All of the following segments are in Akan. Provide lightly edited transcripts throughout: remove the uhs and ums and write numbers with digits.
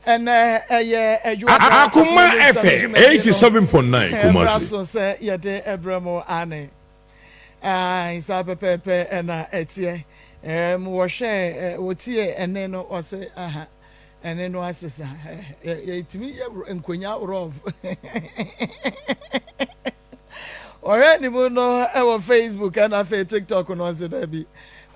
Ɛnɛ ɛyɛ Adwoada Akoma Akoma mu Nsɛm FM dwumadie no 87.9 ɛbra Kumasi. so sɛ yɛde ɛbrɛ mo aane. Aane saa pɛpɛɛpɛ ɛna ɛteɛ. Ɛɛm wɔhwɛɛ ɛ wɔtiee ɛnne no wɔse aha ɛnne no asesa. Ɛ yɛtumi yɛ nkonya rɔf. Ɔhwɛ ne mu no ɛwɔ Facebook ɛna afei TikTok no ɔse dabi.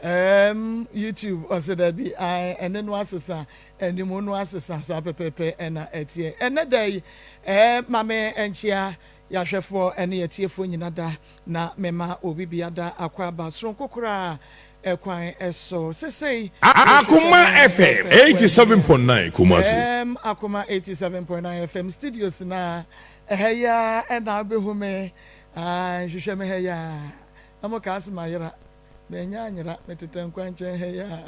Ɛɛm YouTube ɔse dabi. Ae ɛnne no asesa. Anim no asesa saa pɛpɛɛpɛ ɛna ɛteɛ. Ɛnɛ da yi ɛɛ ma me nkyea yɛahwɛfoɔ ɛne yɛtiefoɔ nyina da na mema obi bia da akwaaba soronko koraa ɛkwan ɛso sesei wohwehwɛ Akoma me na FM sɛ woanhu me a 87.9 Kumasi. ɛɛm Akoma 87.9 FM studios na ɛha yi ara ɛna wobɛhu me ae hwehwɛ me ha yi ara na mo kaa se mayera Manya anyera, metetɛ nkwankyɛn ha yi a.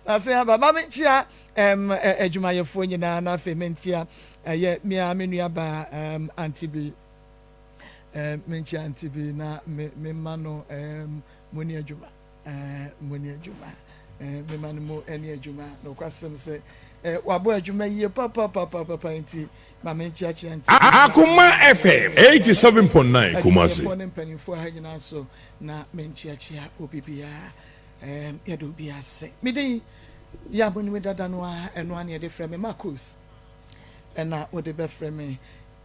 Masen aba. Ma menkyia um, adwumayɛfoɔ nyinaa na afei mentia ɛyɛ me a me nua baa um, ante bi. Um, menkyia ante bi na me mema no um, moni adwuma. Eh, moni adwuma. Eh, mema no mo ani adwuma. Nokwasɛm sɛ eh, wabɔ adwuma yie papapapapa nti Ma menkyeakyea nti Akoma FM 87.9 Kumasi. Adwumayɛfoɔ ne mpanimfoɔ ha nyinaa nso na menkyeakyea obi biara. Ɛɛm, yɛda obiara ase. Me din yɛ a monim dada no ara, ɛno ara na yɛde frɛ me, Marcus ɛna wode bɛfrɛ me.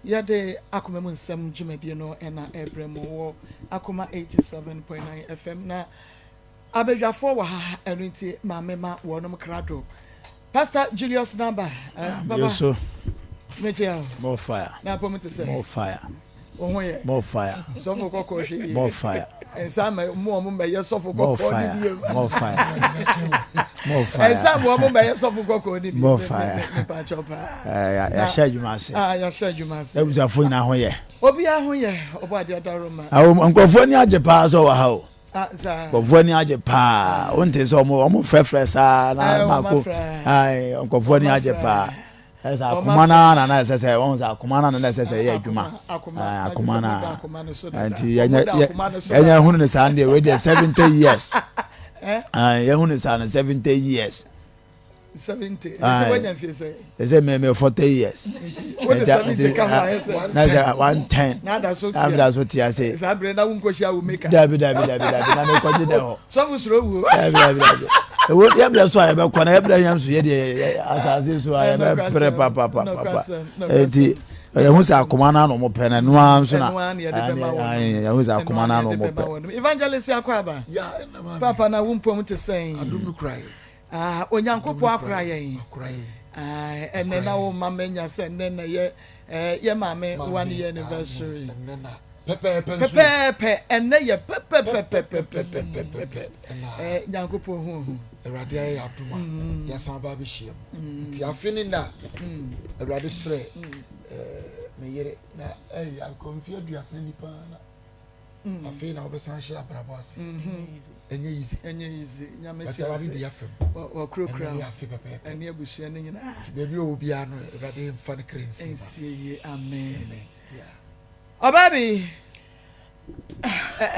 Yɛde Akoma mu Nsɛm dwumadie no na ɛrebrɛ mo wɔ Akoma 87.9 FM na Abadwafoɔ wɔ ha, ɛno nti ma mema wɔnom krado. Pastor Julius Naba, eh, baba, Yesu. mekyia wo. More fire. Na apɔ mu te sɛ. More fire. Wo ho yɛ. More fire. Sɔfo kɔkɔɔ hwɛ yie. More fire. Nsa ma mu ɔmo mɛyɛ sɔfo More kɔkɔɔ ne fire. biem. More fire. More fire. Nsa ma ɔmo mɛyɛ sɔfo kɔkɔɔ ne biem. More fire. Mepa kyɛw paa. Eh, ya- Na- yɛahyɛ adwuma ase. Ah, yɛahyɛ adwuma ase. Abusuafo nyinaa ho yɛ. Obiara ho yɛ, ɔbɔ adeɛ adaroma. Awo nkurɔfoɔ ani agye paa sɛ ɔwɔ ha o. Ah, Nkurɔfoɔ ani agye paa. Wonte sɛ ɔmo ɔmo frɛfrɛ saa na Eh, mako. wɔn afrɛ. Ae, nkurɔfoɔ ani Wɔn agye afrɛ. paa. Ɛsɛ Wɔn akoma afrɛ. naa na na ɛsɛ sɛ wɔn sɛ akoma naa na na ɛsɛ sɛ ɛyɛ adwuma. Akoma, Ae, na akoma kyerɛ sɛ naa. moda akoma no so dada. Nti yɛnyɛ Moda yɛ akoma no so yɛnyɛ dada. hunu ne saa deɛ wei deɛ 70 years. Eh? Ae, yɛhunu ne saa no 70 years. 70. Aye. Ɛsɛ wanya mfie sɛ. Ɛsɛ mɛ mɛ 40 years. Nti wode 70 ka ho ayɛ sɛ. Na sɛ 110. Na ada so Na tia. da so te ase. Saa berɛ na wonkɔhyia wo maker. Dabi dabi dabi dabi na mekɔgye dɛ hɔ. Sɔfo suro wuo. Dabi dabi dabi. Ewo yɛbrɛ so a yɛbɛkɔ na yɛbrɛ yɛn so yɛ deɛ asase so a yɛbɛpere papapapa. Eti yɛhu sɛ akoma no ano mo pɛ na ɛno ara nso na Ɛno ara na yɛde bɛma wɔn. yɛhu sɛ akoma no Ɛno ara ano na mo yɛde bɛma pɛ. wɔn. Evangelist Akwaaba. Ya ɛna maame. Papa na wo mpom te sɛn? Adom no kura yɛn. Ah, Onyankopɔn akora yɛn. Akora yɛn. Ah, ɛnɛ na wo ma manya sɛ nnɛ na yɛ eh, yɛ maame 1 year anniversary. Ɛnɛ na pɛpɛɛpɛ nso. Pɛpɛɛpɛ ɛnɛ yɛ pɛpɛpɛpɛpɛpɛpɛpɛ. Ɛna Eh, Nyankopɔn hu hu. Awurade ayɛ yɛ adom a yɛasan ba abɛhyia mu. Nti afe ne na Awurade frɛ me yere na ɛyɛ ankɔ mfe 30 nipa na afei na wobɛsan hyɛ abrabɔ ase. Ɛnyɛ easy. Ɛnyɛ easy. Nyame But te Awurade ase. di afam. Wɔkurakura Ɛnɛ ne afe pɛpɛɛpɛ. ɛne abusua no nyinaa. Nti baabi a ɔwɔ biara no Awurade mfa ne kra nsie ma. Nsie yie. Amen. Amen. Yeah. Ɔbaa bi.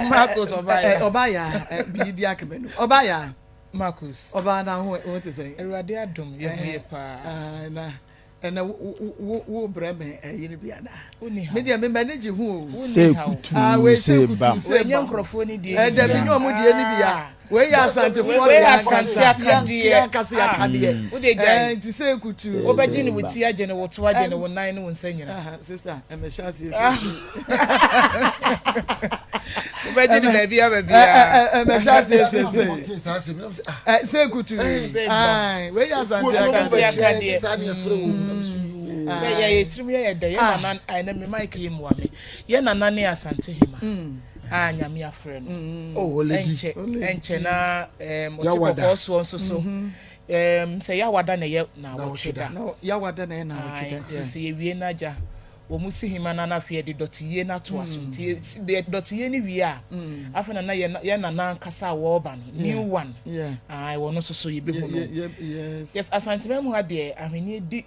Marcus ɔbaa ya. Ɔbaa ya. Biyi di akama nu. Ɔbaa ya. Marcus. Ɔbaa na ho ho te sɛ. Awurade adom yɛ ho yɛ paa. Ah, na ɛnɛ wo wo wo brɛ me ɛyi no bi ana. Wonni haw. Me deɛ me m'ani gye ho o. Sɛ haw. Ah, wei kutuu sɛ sɛ kutu bam. sɛ Wei nyɛ bam. nkurɔfoɔ ni deɛ Ɛdɛ ni mi bia. nye ɔmo deɛ ni bia. Ah. Wei yɛ asantefoɔ Wei deɛ yɛ asante ankasa. akadeɛ. Yɛn ankasa yɛ Ah. akadeɛ. Wode gyae. Ɛɛ nti sɛ kutu. Wobɛgye ne wo ti agye ne wo to agye ne wo nan ne wo nsa nyinaa. Ah, sister, ɛmɛ hyɛ aseɛ Ah. sɛ. Wobɛgye ne baabi a baabi a. Ɛmɛ hyɛ aseɛ sɛ sɛ. Mɔte saa asɛm yi, na mesɛ, ah, Ɛ sɛ kutu. Sɛ bam. Ayi, wei yɛ asante kuo bi Asante ɔmo akadeɛ. bɛkyerɛ akadeɛ. sɛ saa ne yɛfrɛ wɔ mu na mesɛ, yoo. Sɛ yɛyɛ tirim yɛyɛ dɛ yɛ Ah. nana ɛnɛ me mic yi mmoa me. Yɛ nana ne Asante hema a Nyame afrɛ no. Oh, lady. Ɛnkyɛ ɛnkyɛ na ɔte Yawada. kɔkɔɔ soɔ nso so. Sɛ yawada na ɛyɛ naawɔtwe da. Na yawada na ɛyɛ naawɔtwe Ae, da. nti sɛ yɛwie no agya wɔn mu si hema no na afei yɛde dɔteyie no atoa so nti yɛsi- deɛ dɔteyie no wie a afei nana yɛ nana ankasa a wɔreba no new one. Yeah. Ae, wɔn nso so yɛbɛhu no. Yes. Yes, Asanteman mu ha deɛ ahwenneɛ di.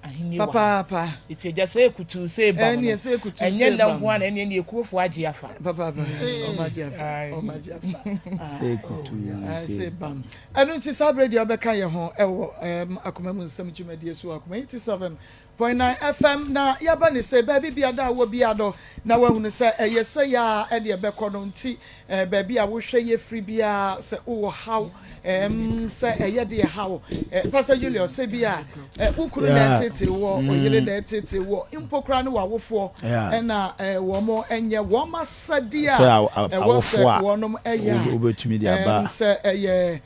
ahenni wɔ ha. Papaapa. Eti agya sɛ ekutu sɛ ebam Ɛneɛ no, sɛ ekutu ɛnyɛ sɛ nnɛ ebam. nko ara na ɛneɛ ne ekuofoɔ agye afa. Papaapa. Ɔmo agye afa. Ae. Ɔmo agye afa. Sɛ Ae. ekutu Ae sɛ sɛ ebam. ebam. Ɛno nti saa berɛ deɛ wobɛka yɛn ho ɛwɔ ɛɛm Akoma mu Nsɛm dwumadie so wɔ Akoma 87.9 FM na yɛaba ne sɛ baabi biada a wɔ biara no na woahunu sɛ ɛyɛ sɛ yɛ a ɛne ɛbɛkɔ no nti eh, baabi a wohwɛ yɛ firi biara sɛ wowɔ haw em, sɛ ɛyɛ deɛ haw eh, Pastor Julius sɛ bi a eh, wo kunu na ɛtete wɔ mm. ɔyere na ɛtete wɔ mpo koraa ne w'awofoɔ ɛna eh, wɔn ɛnyɛ wɔn asɛdeɛ a ɛwɔ sɛ wɔnom ɛyɛ a sɛ ɛyɛ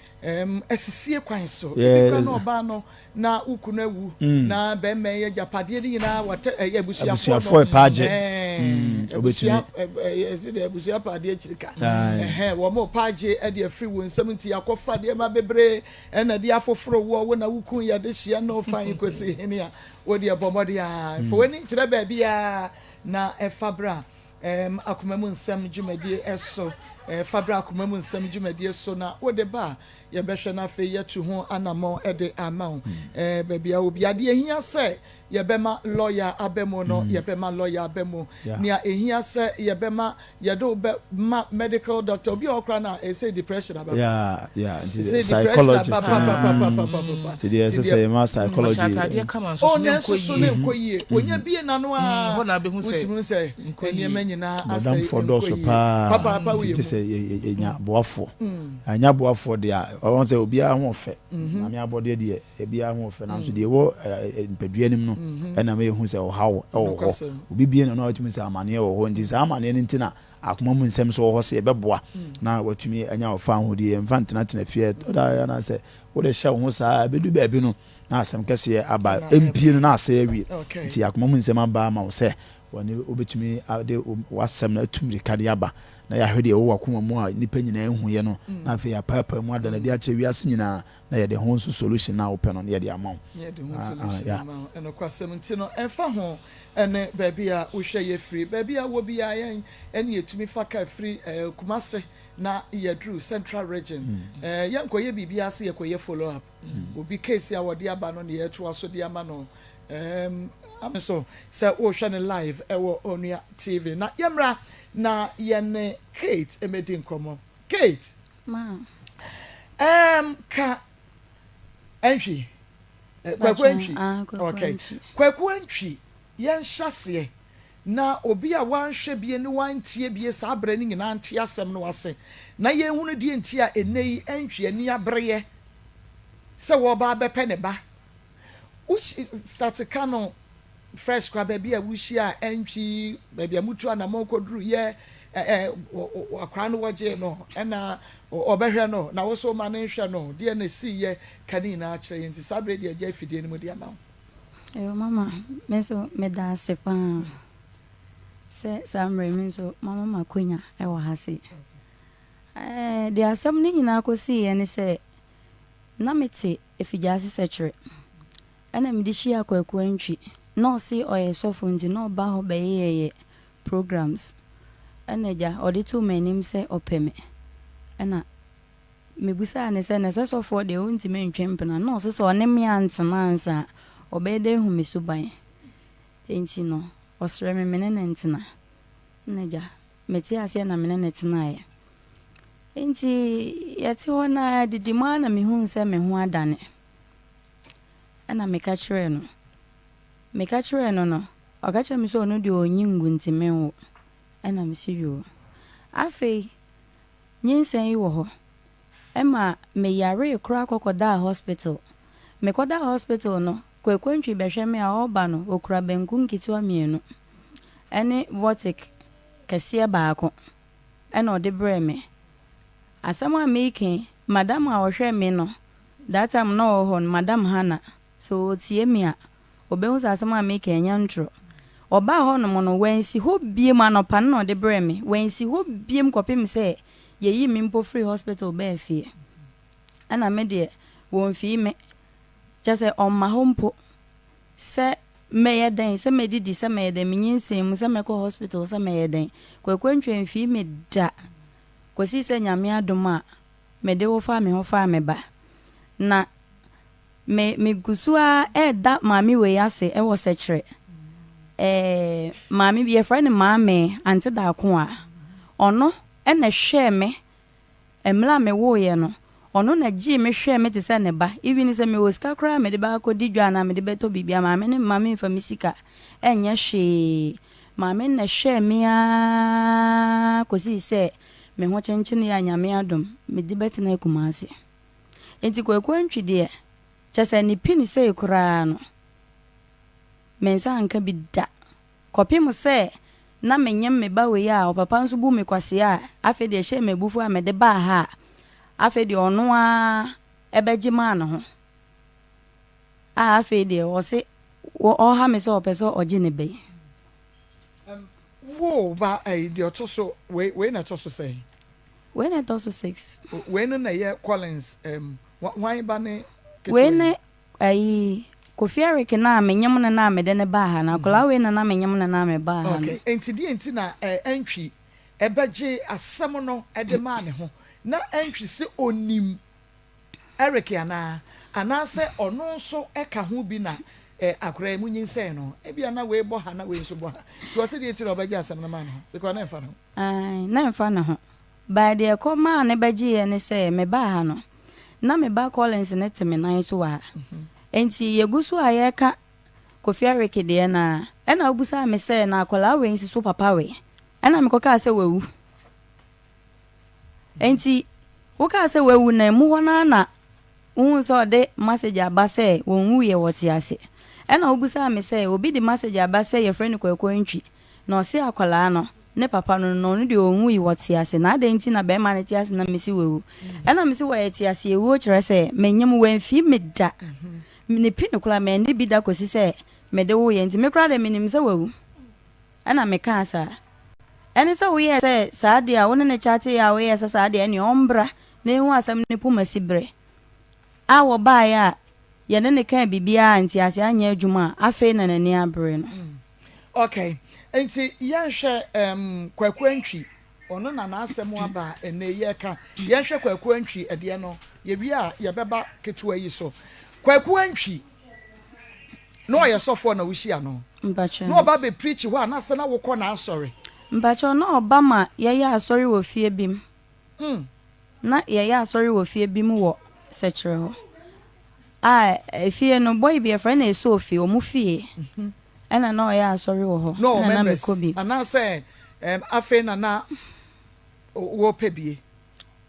asisie kwan so ebi koraa na ɔbaa no na wo kunu awu na bɛrima yi agyapadeɛ no nyinaa wɔtɛ ɛyɛ abusuafoɔ no abusuafoɔ ɛpaagye ɛɛ abusua ɛɛ ɛsi deɛ abusua paadeɛ akyiri ka ɛhɛn wɔn paagye ɛde afiri wɔn nsam nti akɔfa nneɛma bebree ɛna de afoforo woɔ wo na wo kun yɛde hyia no fan kɔsi hene a wo deɛ bɔ mmɔden a fa w'ani nkyerɛ baabi a na ɛfa bra ɛɛm akoma mu nsɛm dwumadie ɛso ɛfa bra akoma mu nsɛm dwumadie so na wode ba a Yɛbɛhwɛ na afei yɛatu ho anammɔn de ama wo. Baabi a obi adeɛ ehia sɛ yɛbɛma lɔya aba mu no, yɛbɛma lɔya aba mu. Nea ehia sɛ yɛbɛma yɛde wo bɛma medical doctor, obi a ɔkora no a ɛsɛ depression aba. Yeah, yeah. Nti Ɛsɛ depression aba psychologist. papapapapapa. Nti deɛ ɛsɛ sɛ yɛma psychology. Ɔhyɛ ataadeɛ kama nso Oh, so ne nanso nkɔ so yie. ne nkɔ yie. Onya bie n'ano a, Hɔ na abɛhu sɛ wotumi hu sɛ nkɔ yie. nneɛma nyinaa asɛe, Bɔdamfoɔ nkɔ dɔɔso yie. paa Papaapa nti woyɛ gye mu. sɛ yɛnya aboafoɔ. Anyɛ aboafoɔ deɛ a, wɔn sɛ obiara ho ɔfɛ. Nyame abɔdeɛ deɛ obiara ho ɔfɛ nanso deɛ ɛwɔ nipadua no mu no ɛna ma yɛhu sɛ ɔhaw ɛwɔ hɔ. Obi bie n'ano a watumi sɛ amaneɛ wɔ hɔ nti saa amaneɛ no nti na akoma mu nsɛm nso wɔ hɔ sɛ yɛbɛboa na watumi anya ɔfa ahodie. Yɛmfa ntenatena fie ɛtɔ da anaasɛ wode hyɛ wo ho saa ɛbɛdu baabi no na asɛm kɛseɛ aba ɛmpie no na asɛe awie. Nti akoma mu nsɛm aba ama wo sɛ Wɔne wobɛtumi de w'asɛm no atu mmirika de aba, na yɛahwɛ deɛ ɛwɔ w'akoma mu a nnipa nyinaa nhuiɛ no, na afei yɛapaepae mu ada no adi akyerɛ wiase nyinaa, na yɛde ho nso solution no a wopɛ no, na yɛde ama wo. Na yɛde ho solution ama wo. Nokwasɛm nti no, ɛmfa ho ne baabi a wohwɛ yɛ firi, baabi a wowɔ biara, yɛn ne yɛtumi fa kaa firi Kumasi na yɛaduru Central Region. Yɛnkɔyɛ biribiara sɛ yɛkɔyɛ follow up. Obi case a wɔde aba no na yɛtoa so de ama no. Ɛɛm nso sɛ wohwɛ no live ɛwɔ Onua TV. Na yɛmmra na yɛne Kate mmɛdi nkɔmmɔ. Kate! Ma. Ɛɛm ka Antwi. Eh, Kwaku Antwi. Ah, Kwaku Okay. Antwi. Kwaku Antwi, yɛnhyɛ aseɛ na obi a wanhwɛ bie ne wantie bie saa berɛ no nyinaa nte asɛm no ase na yɛnhunu deɛ nti a ɛnnɛ yi Antwi ani abereɛ sɛ wɔreba abɛpɛ ne ba. Wo start ka no fresh koraa baabi a wohyia a ɛntwi baabi a mutu anamɔn kɔduru yɛ akwaraa no wɔgyee no ɛna ɔbɛhwɛ no na wo so ma no nhwɛ no deɛ na ɛsii yɛ ka ne nyinaa kyerɛ yɛn nti saa berɛ deɛ agya afidie no mu de ama wo. Eyo mama me nso meda ase paa sɛ saa mmerɛ yi me nso mama m'akwanya wɔ ha sei. Ɛɛ deɛ asɛm no nyinaa kɔsiiɛ ne sɛ na mete Efigyaase sɛkyerɛ ɛna mede hyiaa Kwaku Antwi na ɔse ɔyɛ sɔfo nti na ɔba hɔ bɛyeyɛyɛ programs ɛna agya ɔde too m'anim sɛ ɔpɛ me ɛna mebusaa no sɛ na sɛ sɔfoɔ deɛ ɔntumi ntwe mpena na ɔse sɛ ɔne me antena ansa a ɔbɛyɛ dɛ ahu me suban nti no ɔsrɛ me mene no ntena ɛna agya Metee aseɛ na me ne no tenaeɛ. Enti yɛte hɔ no ara, didi mu ara na mehuu sɛ me ho adane. Ɛnna meka kyerɛɛ no. Meka kyerɛɛ no no, ɔka kyerɛɛ me sɛ ɔno deɛ ɔnnyi ngu nti menwo. Ɛnna mese yoo. Afei nyinsɛn yi wɔ hɔ. Ɛma meyaree koraa kɔkɔdaa hospital. Mekɔdaa hospital no, Kwaku Antwi bɛhwɛ me a ɔreba no, ɔkura banku nketewa mmienu ne vortic kɛseɛ baako na ɔde brɛɛ me. Asɛm a mereka yi, madam a ɔhwɛ me no, that time na ɔwɔ hɔ no, Madam Hannah, sɛ ɔretie me a, ɔbɛhu sɛ asɛm a mereka yi, ɛnyɛ ntorɔ. Ɔbaa hɔnom no, wansi hɔ biom, anɔpa no na ɔde brɛɛ me, wansi hɔ biom kɔpem sɛ yɛyii me mpo firii hospital baa fie. Ɛna me deɛ, wɔmfii me, kyerɛ sɛ ɔmma hɔ mpo sɛ mɛyɛ dɛn, sɛ mɛdidi, sɛ mɛyɛ dɛn, me nyinsɛn mu, sɛ mɛkɔ hospital, sɛ mɛyɛ dɛn. Kwaku Antwi amfii me da kɔsii sɛ Nyame adom a mede wo faa me ho faa me ba. Na. Me megu so ara reda maame wei ase wɔ sɛkyerɛ. Ɛɛ maame bi yɛfrɛ no Maame Ante Darkoa. Ɔno na ɛhwɛɛ me mmerɛ a mewoeɛ no. Ɔno na ɛgyee me hwɛɛ me te sɛ ne ba. Even sɛ mewɔ sika koraa a mede bɛakɔdi dwa anaa mede bɛtɔ biribi a, maame no mma memfa me sika nyɛ hwee. Maame no na ɛhwɛɛ me ara kɔsii sɛ me ho kyenkyeneeɛ a Nyame adom mede bɛtenaa Kumasi. Enti Kwaku Antwi deɛ, kyerɛ sɛ ne pini sei koraa no, me nsa anka bi da. Kɔpem sɛ na menyem me ba wei a ɔpapa nso bu me kwasea a, afei deɛ ɛhyɛɛ me abufuo a mede baa ha a, afei deɛ ɔno ara bɛgye maa ne ho. A afei deɛ ɔse ɔha me sɛ ɔpɛ sɛ ɔgye ne ba yi. Wo ba ɛyi deɛ ɔtɔ so wei wei na ɛtɔ so sɛn? Wei na ɛtɔ so six. Wei no na ɛyɛ Collins ɛm hwan ba ne ketewa Wei yi? ne ɛyi Kofi Eric no a menyem no no a mede no baa ha no akwadaa wei na na menyem no no a mebaa ha no. Okay nti deɛ nti na ɛ Antwi ɛbɛgye asɛm no de maa ne ho na Antwi se ɔnim Eric anaa? Anaasɛ ɔno nso ka ho bi na eh, akwadaa yi monyinsɛn no? Ebia na wei bɔ ha na wei nso bɔ ha. Nti ɔse deɛ nti na ɔbɛgye asɛm no maa ne ho because na ɛmfa ne ho. Ae, na ɛmfa ne ho. But deɛ ɛkɔ maa no bɛgyeeɛ ne sɛ mebaa ha no, na me ba Collins no te me nan so wɔ ha. Nti yɛgu so a yɛreka Kofi Eric deɛ no ara, ɛna ɔbisaa me sɛ na akwadaa wei nso so papa wei? Ɛna mekɔkaa sɛ wawu. Enti wokaa sɛ wawu no emu hɔ no ara na wohuu sɛ ɔde message aba sɛ wɔnwuiɛ wɔte ase. Ɛna wobisaa me sɛ obi de message aba sɛ yɛfrɛ no Kwaku Antwi na ɔse akwadaa no ne papa no no ɔno deɛ ɔnwui wɔte ase na adɛn nti na bɛrima no te ase na mese wawu. Ɛna mese wɔyɛ te ase awuo kyerɛ sɛ menyem wamfii me da ne pi no koraa manni bi da kɔsi sɛ mede woeɛ nti me koraa deɛ menim sɛ wawu. Ɛna mekaa saa. Ɛne sɛ woyɛɛ sɛ saa deɛ a wo ne no chatteeɛ a woyɛɛ sɛ saa deɛ ɛneɛ ɔmbra na yɛnhu asɛm no poma si berɛ a wɔbaeɛ a yɛne no kaa biribiara a nteaseɛ anyɛ adwuma a afei na n'ani abere no. Ok, nti yɛnhwɛ ehm Kwaku Antwi, ɔno na n'asɛm aba a ɛnnɛ yi yɛreka. Yɛnhwɛ Kwaku Antwi ɛdeɛ no, yɛwie a yɛbɛba ketewa yi so. Kwaku Antwi. Na ɔyɛ sɔfoɔ na wohyia no? Mpakyɛw. Na ɔba bɛ preach hɔ anasɛ na wokɔ n'asɔre? Mpakyɛw na ɔba ma yɛyɛ asɔre wɔ fie bi mu. Mm. Na yɛyɛ asɔre wɔ fie bi mu wɔ sɛkyerɛ hɔ. A efie no boy bi yɛfrɛ no Esoofi ɔmo fie ɛna na ɔyɛ asɔre wɔ hɔ Na ɔwɔ ɛna na members mekɔ bi. anaasɛ ɛm afei na na wɔpɛ bie?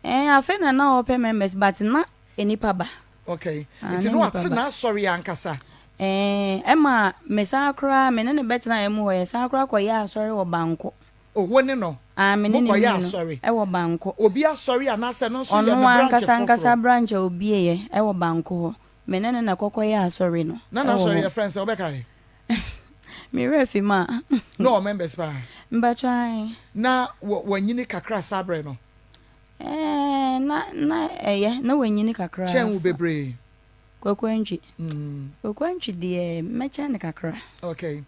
Ɛɛ afei na na ɔpɛ members but na nnipa ba. Okay. Ah, Nti na na nnipa wate ba. n'asɔre ankasa? Ɛɛ, ɛma me san koraa, me ne no bɛtenaeɛ mu hɔ, yɛsan koraa kɔyɛɛ asɔre wɔ Banko. Oh, wo ne no? Ah, me ne no Mokɔyɛɛ mmienu asɔre? wɔ Banko. Obi asɔre anaasɛ ɛno nso yɛ Ɔno ne branch ankasa ankasa foforɔ? branch a obieeɛ wɔ Banko hɔ. Me ne no na ɛkɔkɔyɛɛ asɔre no Na wɔ n'asɔre hɔ. yɛfrɛ no sɛn, wobɛkae? Me werɛ afi mu a. Na ɔwɔ members paa? Mpakyɛ ae. Na wɔ, wanyini kakra saa berɛ no? Ɛɛ, na, na ɛyɛ, na wanyini kakra Kyɛn wo fa. bebree. Kwaku Antwi. Kwaku Antwi deɛ, mɛkyɛn no kakra. Okay.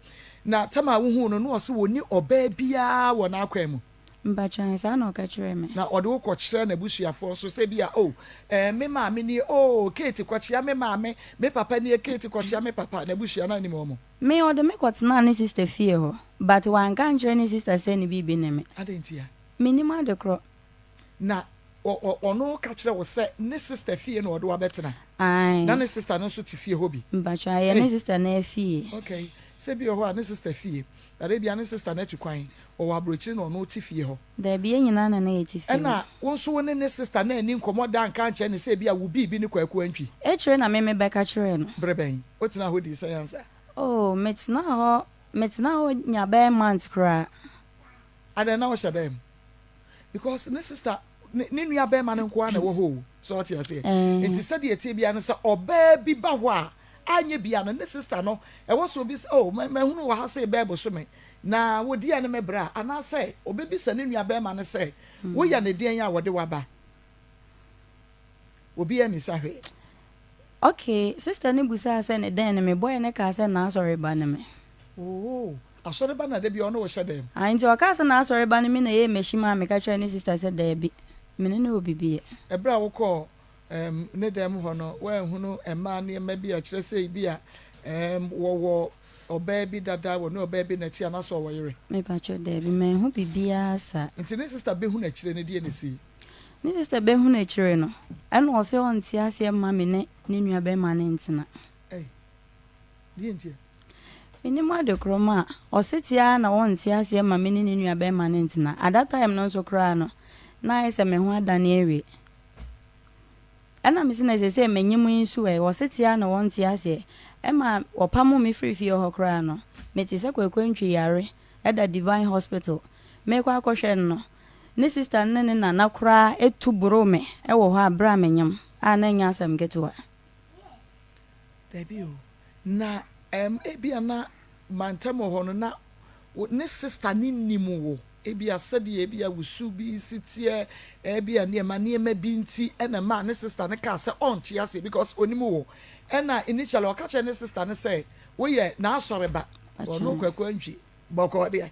Na tam a wohuu no, na ɔse ɔnni ɔbaa biara wɔ n'akwan mu. Mpakyɛ ae, saa na ɔka kyerɛɛ me. Na ɔde wo kɔkyerɛ n'abusuafoɔ nso sɛ ebia, oh, ɛɛ, me maame nie, oh, Kate kɔkyea me maame, me papa nie, Kate kɔkyea me papa, n'abusua no anim wɔn. Me, ɔde me kɔtenaa ne sister fie hɔ, but wanka ankyerɛ ne sister sɛ ne biribi ne me. Adɛn ntia? Mennim adekorɔ. Na ɔno ka kyerɛ wo sɛ ne sister fie na ɔde wo abɛtena? Ae. Na ne sister no nso te fie hɔ bi? Mpakyɛw, ɛyɛ ne sister no fie. Okay. Sɛ bi wɔ hɔ a ne sister fie, but ebia ne sister no atu kwan, ɔwɔ aburokyiri na ɔno te fie hɔ. Dabi, yɛn nyinaa na na yɛte fie hɔ. Ɛna wo nso wo ne ne sister no anni nkɔmmɔ da anka ankyerɛ no sɛ ebia wo biribi ne Kwaku Antwi? Akyire na me mebɛka kyerɛɛ no. Bere bɛn? Wotenaa hɔ dii sɛn ansa? Oh, metenaa hɔ, metenaa hɔ nya bɛyɛ month koraa. Adɛn na wohyɛ dɛm? Because ne sister ne ne nua bɛrima no nko ara na ɛwɔ hɔ o. So ɔte aseɛ? Nti sɛdeɛ ɛteɛ biara no sɛ ɔbaa bi ba hɔ a anyɛ bia no ne sister no ɛwɔ sɛ obi sɛ oh mahunu wɔ ha sei bɛɛ bosome na wodi a ne me bra anaasɛ ɔbɛbisa ne nua bɛrima no sɛ woyɛ ne deɛn a wɔde waba. Obi ammisa hwee. Okay, sister no busaa sɛ ne dɛn ne me, boy no kaa sɛ n'asɔre ba ne me. Oh, asɔre ba na da biara ɔne wo hyɛ dɛm? Ae, nti ɔkaa sɛ n'asɔre ba ne me na ɛyɛɛ m'ahyim a meka kyerɛɛ ne sister sɛ daabi, me ne no wɔ biribi yɛ. Ɛberɛ a wokɔɔ. Ɛɛm, ne dɛm hɔ no, woanhunu mmaa nneɛma bi a ɛkyerɛ sɛ ebia, ɛɛm, wɔwɔ ɔbaa bi dada, wɔne ɔbaa bi na ɛte anaasɛ ɔwɔ yere? Mepakyɛw, daabi, manhu biribiara saa. Nti ne sista bɛhunu akyire no, deɛn na ɛsii? Ne sista bɛhunu akyire no, ɛna ɔse ɔnte aseɛ mma me ne ne nua bɛrima no ntena. Ei, deɛ ntia? Mennim ade korɔ ma ɔse te ara na ɔnte aseɛ mma me ne ne nua bɛrima no ntena. At that time no nso koraa no, na ayɛ sɛ me ho adane awie. Ɛna mese na seesei menyem yi nso ɛ? Wɔse te ara na wɔnte aseɛ. Ɛma wɔpamoo me firii fie hɔ koraa no, mete sɛ Kwaku Antwi yare da Divine Hospital. Merekɔ akɔhwɛ no no, ne sister no ne ne nana koraa tu boroo me wɔ hɔ a berɛ a menyem a na ɛnyɛ asɛm ketewa. Dabi o, na ɛm ebia na mantam wɔ hɔ no na wo ne sister no nim wo, ebia sɛdeɛ ebia wo su bi si teɛ, ebia nneɛma nneɛma bi nti ɛna ɛmaa ne sister no kaa sɛ ɔnte aseɛ because ɔnim wo. Ɛna initially ɔka kyerɛɛ ne sister no sɛ woyɛ n'asɔreba, ɔno Kwaku Antwi. Bɔkɔɔ deɛ,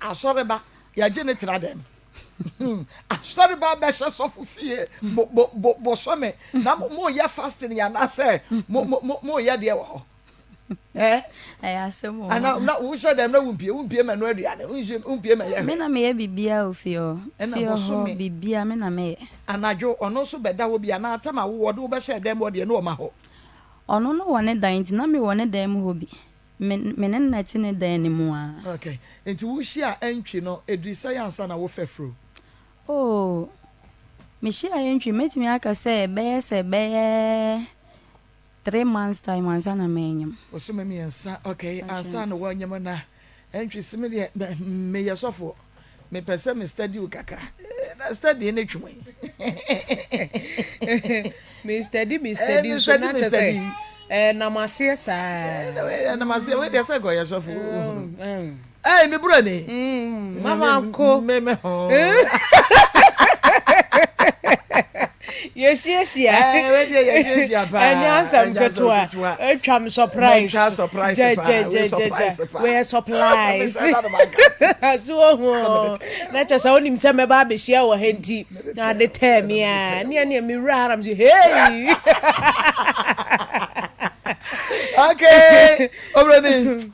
asɔreba, yɛgye ne tra dɛm. Asɔreba bɛhyɛ sɔfo fie bo bo bo bosome na mo mo yɛ fasting yɛ anaasɛ mo mo mo mo yɛ deɛ wɔ hɔ. Eh? Ɛyɛ asɛm o. Ana na wohyɛ dɛm na wompie wompie ma no aduane wonhyɛ wompie ma yɛ Me hwɛ. na meyɛ biribiara wɔ fie hɔ. Ɛna Fie hɔ bosome biribiara me na meyɛ. anadwo ɔno nso bɛda hɔ bi anaa tam a wowɔ de wobɛhyɛ dɛm hɔ deɛ na ɔma hɔ. Ɔno no wɔ ne dan nti na mewɔ ne dan mu hɔ bi. Me me ne no na ɛte ne dan no mu ara. Ok, nti wo hyia Antwi no ɛdiri sɛn ansa na wo fɛ fro? Oh, me hyia Antwi mɛtumi aka sɛ ɛbɛyɛ sɛ bɛyɛ 3 months time ansa na manyem. Bosome 3, ok, ansa na woanyem na Antwi se me deɛ me yɛ sɔfoɔ, me pɛ sɛ me study wo kakra, na study ne twem yi. Me steady me steady nso na kyɛ sɛ ɛnam aseɛ saa. Ɛnam aseɛ wei deɛ sɛ nka ɔyɛ sɔfo. Ɛy me bura ni. Mama ko. Me me ho. Yɛhyiahyia. Ɛɛ wei deɛ yɛhyiahyia paa. Ɛnyɛ asɛm ketewa. Atwa me surprise. Atwa surprise paa. Wei surprise paa. Wei surprise. So ohu. Na kyɛ sɛ wonim sɛ mɛba abɛhyia wɔ ha nti. Na ade tɛɛ me a ne ɛne me wura haram sɛ hey. Okay, obroni.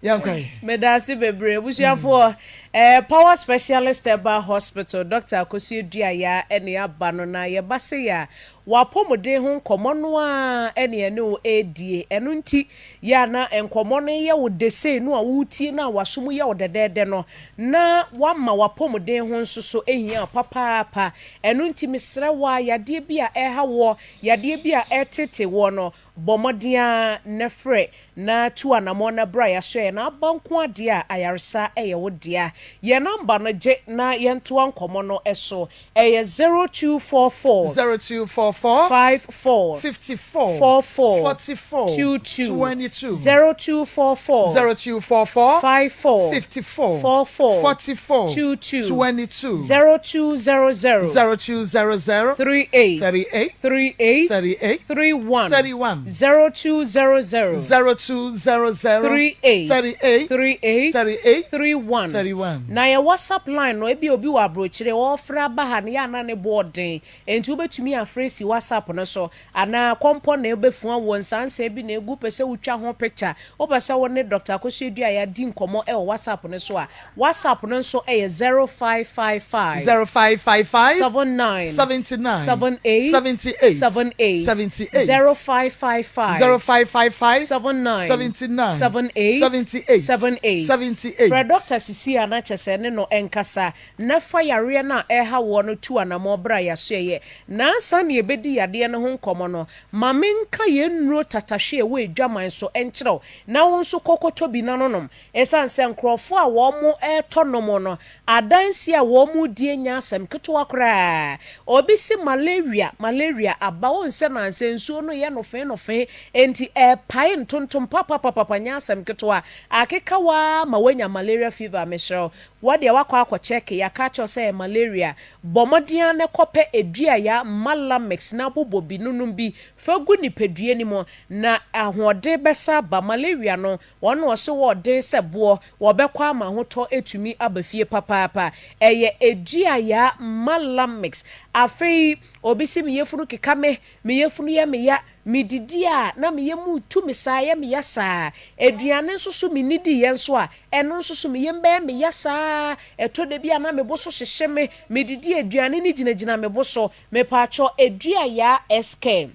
Yɛnkɔ yi. Meda ase bebree abusuafoɔ. Eh, Power Specialist Herbal Hospital, Dr. Akosua Duaya ɛne aba no na yɛba se yɛ a w'apɔmuden ho nkɔmmɔ no ara ɛne ɛne wo ɛredie. Ɛno nti yɛ a na nkɔmmɔ no yɛ wo de sei no a woretie no a w'aso mu yɛ wo dɛdɛɛdɛ no na woama w'apɔmuden ho nso so hia wo papaapa. Ɛno nti mesrɛ wo ara, yadeɛ bi a ɛreha woɔ, yadeɛ bi a ɛreteetee woɔ no, bɔ mmɔden ara na frɛ na tu anammɔn na bra yɛasoɛeɛ na aba nko ara deɛ a, ayaresa yɛ wo dea. Yɛn nɔmba no gye na yɛntoa nkɔmmɔ no so. Ɛyɛ 0244. 0244. 54. 54. 44. 44. 22. 22. 0244. 0244. 54. 54. 44. 44. 22. 22. 0200. 0200. 38. 38. 38. 38. 31. 31. 0200. 0200. 38. 38. 38. 38. 31. 31. Na yɛ WhatsApp line no, ebi obi wɔ aburokyire ɔrefrɛ aba ha no yɛ ana ne bo ɔden nti wobɛtumi afrɛ si WhatsApp no so anaa kɔmpɔ na ɛbɛfua wɔ nsansan bi na egu pɛ sɛ wotwa ho picture wopɛ sɛ wo ne Dr. Akosua Duaya di nkɔmmɔ ɛwɔ WhatsApp no so a, WhatsApp no nso ɛyɛ 0555 0555 79 79 78 78 78 78 0555 0555 79 79 78 78 78 78. Frɛ Dr. Sisi a na kyɛ sɛ ne no ɛnkasa na fa yareɛ no a ɛha woɔ no tu anammɔn berɛ a yɛasoɛyɛ. Na ansa na yɛbɛdi yadeɛ no ho nkɔmmɔ no, ma menka yɛn nnuro tatahwe a ɛwɔ adwaman so nkyerɛ wo na wo nso kɔkɔtɔ bi na nonom. Ɛsiane sɛ nkurɔfoɔ a wɔretɔ nom no, adanseɛ a wɔredie nyɛ asɛm ketewa koraa. Obi se malaria, malaria aba, wohu sɛ nansa nsuo no yɛ nofee nofee, enti ɛrepae ntontom papapapapa nyɛ asɛm ketewa. Akeka wo ara ma woanya malaria fever, mesrɛ wo, wo deɛ woakɔ akɔ check, yɛaka akyerɛ wo sɛ ɛyɛ malaria, bɔ mmɔden ara na kɔpɛ aduaya Malamix na bobɔ bi, nonom bi, fa gu nipadua no mu na ahoɔden bɛsa aba. Malaria no, wɔn na wɔse wɔ den sɛ boɔ, wɔbɛkɔ ama ahotɔ atumi aba fie papaapa. Ɛyɛ aduaya Malamix. Afei. Obi se me yafunu keka me, me yafunu yɛ me ya, medidi a na me yam retu me saa, ɛyɛ me ya saa. Aduane nso so mennidiiɛ nso a, ɛno nso so me yam bɛyɛ me ya saa. Ɛtɔ da bi a na me bo so hyehye me, medidi a aduane no gyinagyina me bo so. Mepaakyɛw, Aduayaa SK.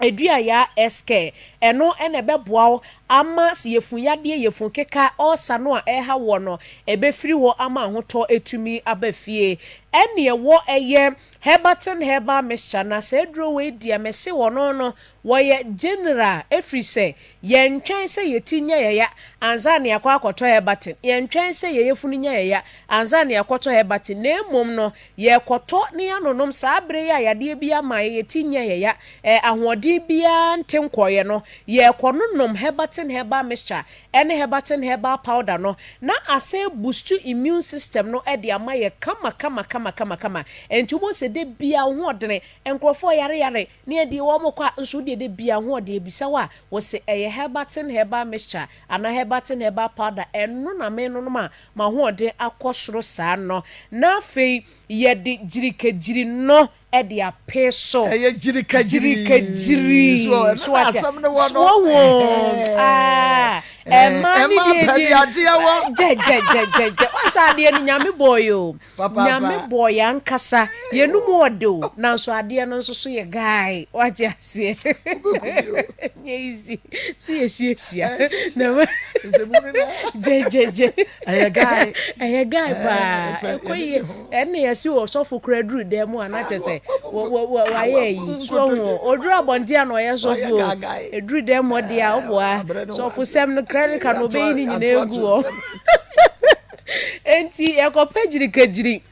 Aduayaa SK, ɛno na ɛbɛboa wo ama yafunu yadeɛ, yafunu keka, ulcer no a ɛreha woɔ no, ɛbɛfiri hɔ ama ahotɔ atumi aba fie. Ɛne ɛwɔ ɛyɛ Herbatin Herbal Mixture na saa aduro wei deɛ mese wɔno no wɔyɛ general ɛfiri sɛ yɛntwɛn sɛ yɛti nya yɛya ansa na yɛakɔ akɔtɔ Herbatin, yɛntwɛn sɛ yɛ yafunu nya yɛya ansa na yɛakɔtɔ Herbatin na mmom no Yɛrekɔtɔ na yɛanonom saa bere yi a yadeɛ bi ama yɛn ti nyɛ yɛn ya, eh, ahoɔden biara nte nkɔeɛ no, yɛrekɔnonom Herbatin Herbal Mixture ne Herbatin Herbal Powder no na asan abustu immune system no de ama yɛn kama kama kama kama kama. Ɛnti wobɛhu sɛ da biara wo ho ɔdene, nkurɔfoɔ yare yare ne ɛdeɛ wɔn kɔ a, nso wo deɛ da biara wo ho ɔden, ɛbisa wo a, wose ɛyɛ Herbatin Herbal Mixture anaa Herbatin Herbal Powder, ɛno na menonom a M'ahoɔden akɔ soro saa no, na afei yɛde gyirikagyiri no de apee so. Ɛyɛ gyirikagyiri. Gyirikagyiri. So ɛno So na ate asɛm no wɔ no. So wɔn aa ɛma ne Ɛma deɛ pɛ deɛ de adeɛ wɔ. gyɛ gyɛ gyɛ gyɛ gyɛ wɔn sɛ adeɛ no nyame bɔɔ yɛ o. Papaapa. Nyame bɔɔ yɛ ankasa. Yɛn mu ɔde o, nanso adeɛ no nso so yɛ guy. Wate aseɛ? Wobɛku me o. Nyɛ easy. Si yɛhyiahyia. Ɛhyiahyia. Na ma Nsɛmu no na. Gyɛ gyɛ gyɛ. Ɛyɛ guy. Ɛyɛ guy paa. Ɛpɛ Ɛkɔ yɛde yie. gye ho. Ɛnna yɛsi ɔsɔfo koraa duru dan mu a na kyɛ sɛ Wa- wɔ wɔ wɔ wa- wayɛ wabu ayi. So nkotodwe. ɔho oduru abɔnten a na ɔyɛ Wayɛ sɔfo o. guy guy. Eduru dan mu ɔde a ɔboa. Abrɛ ne ho Sɔfo ase. sɛm no clerical no Ato ɔbɛyi ne nyinaa ato agu ato hɔ. nsɛm. Enti yɛkɔpɛ gyirikagyiri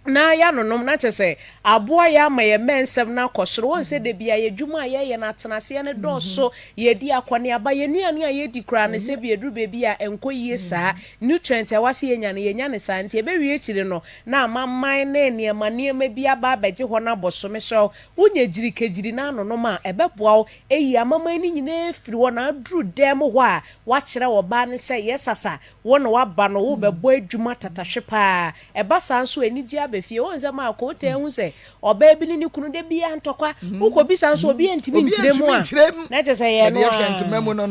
na yɛanonom na kyerɛ sɛ aboa yɛn ama yɛn mmɛnsɛm no akɔ soro. Wohu sɛ da biara yɛn adwuma a yɛyɛ no atenaseɛ no dɔɔso, yɛdi akɔneaba, yɛn nnuane a yɛdi koraa no sɛ bi ɛduru baabi a ɛnkɔ yie saa, nutrient a ɛwɔ sɛ yɛnya no yɛnnya no saa nti ɛbɛwie akyiri no na amaman ne nneɛma nneɛma bi aba abɛgye hɔ no abɔ so. Mesrɛ wo, wonya gyirikagyiri na anonom a, ɛbɛboa wo ayi amaman no nyinaa afiri hɔ na aduru dan mu hɔ a woakyerɛ ɔbaa no sɛ yɛ sasa Wo na woaba no, worebɛbɔ adwuma tatahwe paa. Ɛba saa nso a, anigye aba fie. Wohu sɛ Marco, wotaa hu sɛ ɔbaa bi ne ne kunu da biara ntɔkwa. Wokɔbisa nso a, obiara ntumi nkyerɛ mu a, na kyerɛ sɛ ɛyɛ ɛno ara.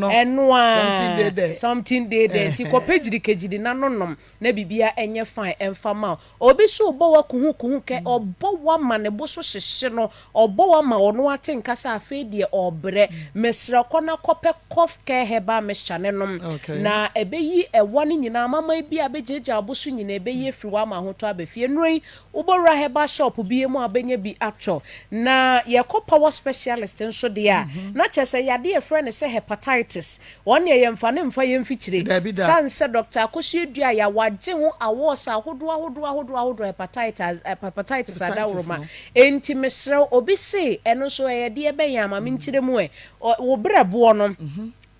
Ɛno ara. Something dey there. Nti kɔpɛ gyirikagyiri na nonom na biribiara nyɛ fine mfa mma wo. Obi nso rebɔ wo akuhukuhu kɛ, ɔbɔ wo ama ne bo so hyehye no, ɔbɔ wo ama ɔno ate nka sɛ afei deɛ ɔrebrɛ. Mesrɛ kɔ na kɔpɛ Cough Care Herbal Mixture no nom, na ɛbɛyi ɛwa no nyinaa, amaman bi a abɛgyaagyaa wo bo so nyinaa, ɛbɛyi afiri hɔ ama ahotɔ aba fie. Nnuro yi, wobɔwura herbal shop biara mu a wobɛnya bi atɔ. Na yɛkɔ Power Specialist nso deɛ a, na kyerɛ sɛ yadeɛ a yɛfrɛ no sɛ Hepatitis, Wɔn deɛ yɛnfa no nfa yɛn mfikyire. Dabi da. Sane sɛ Dɔkta Akosua Duah wagye ho awards ahodoɔ ahodoɔ ahodoɔ ahodoɔ hepatitis hepatitis Hepatitis adaworoma. no. Enti mesrɛ wo obi se ɛno nso ɛyɛ deɛ bɛn a ma menkyerɛ mu ɛ. Ɔ wo berɛboɔ no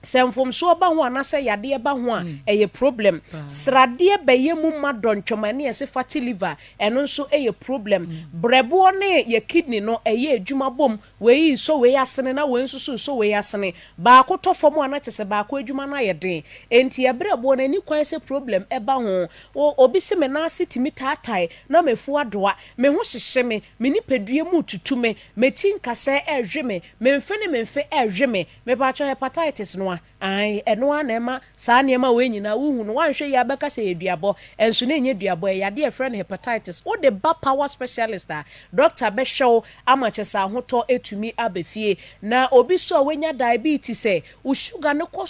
sɛ mfomsoɔ ba ho anaasɛ yadeɛ ba ho a ɛyɛ problem. Paa. Sradeɛ bɛyɛ mu ma dɔntwom ɛne yɛse fatty liver ɛno nso yɛ problem. Berɛboɔ ne yɛ kidney no ɛyɛ adwuma bom Wei resɔ wei asene na wei nso so resɔ wei asene. Baako tɔ fam a na kyerɛ sɛ baako adwuma no ayɛ den. Enti ɛberɛ boɔ no ɛnni kwan sɛ problem ba ho. O, obi se me nan ase tumi taatae na m'afu adoa, me ho hyehye me, me nipadua mu retutu me, m'akyi nkasɛɛ rehwe me, me mfe ne me mfe rehwe me. Mepaakyɛw hepatitis no a? Aane, ɛno ara na ɛma saa nneɛma wei nyinaa wohu no. Woanhwɛ yie a wobɛka sɛ ɛyɛ duabɔ, nso na ɛnyɛ duabɔ, ɛyɛ adeɛ a yɛfrɛ no hepatitis. Wode ba power specialist a, dɔkta bɛhwɛ wo ama kyerɛ sɛ ahotɔ atumi aba fie. Na obi nso a wanya diabetes ɛ, wo sugar no kɔ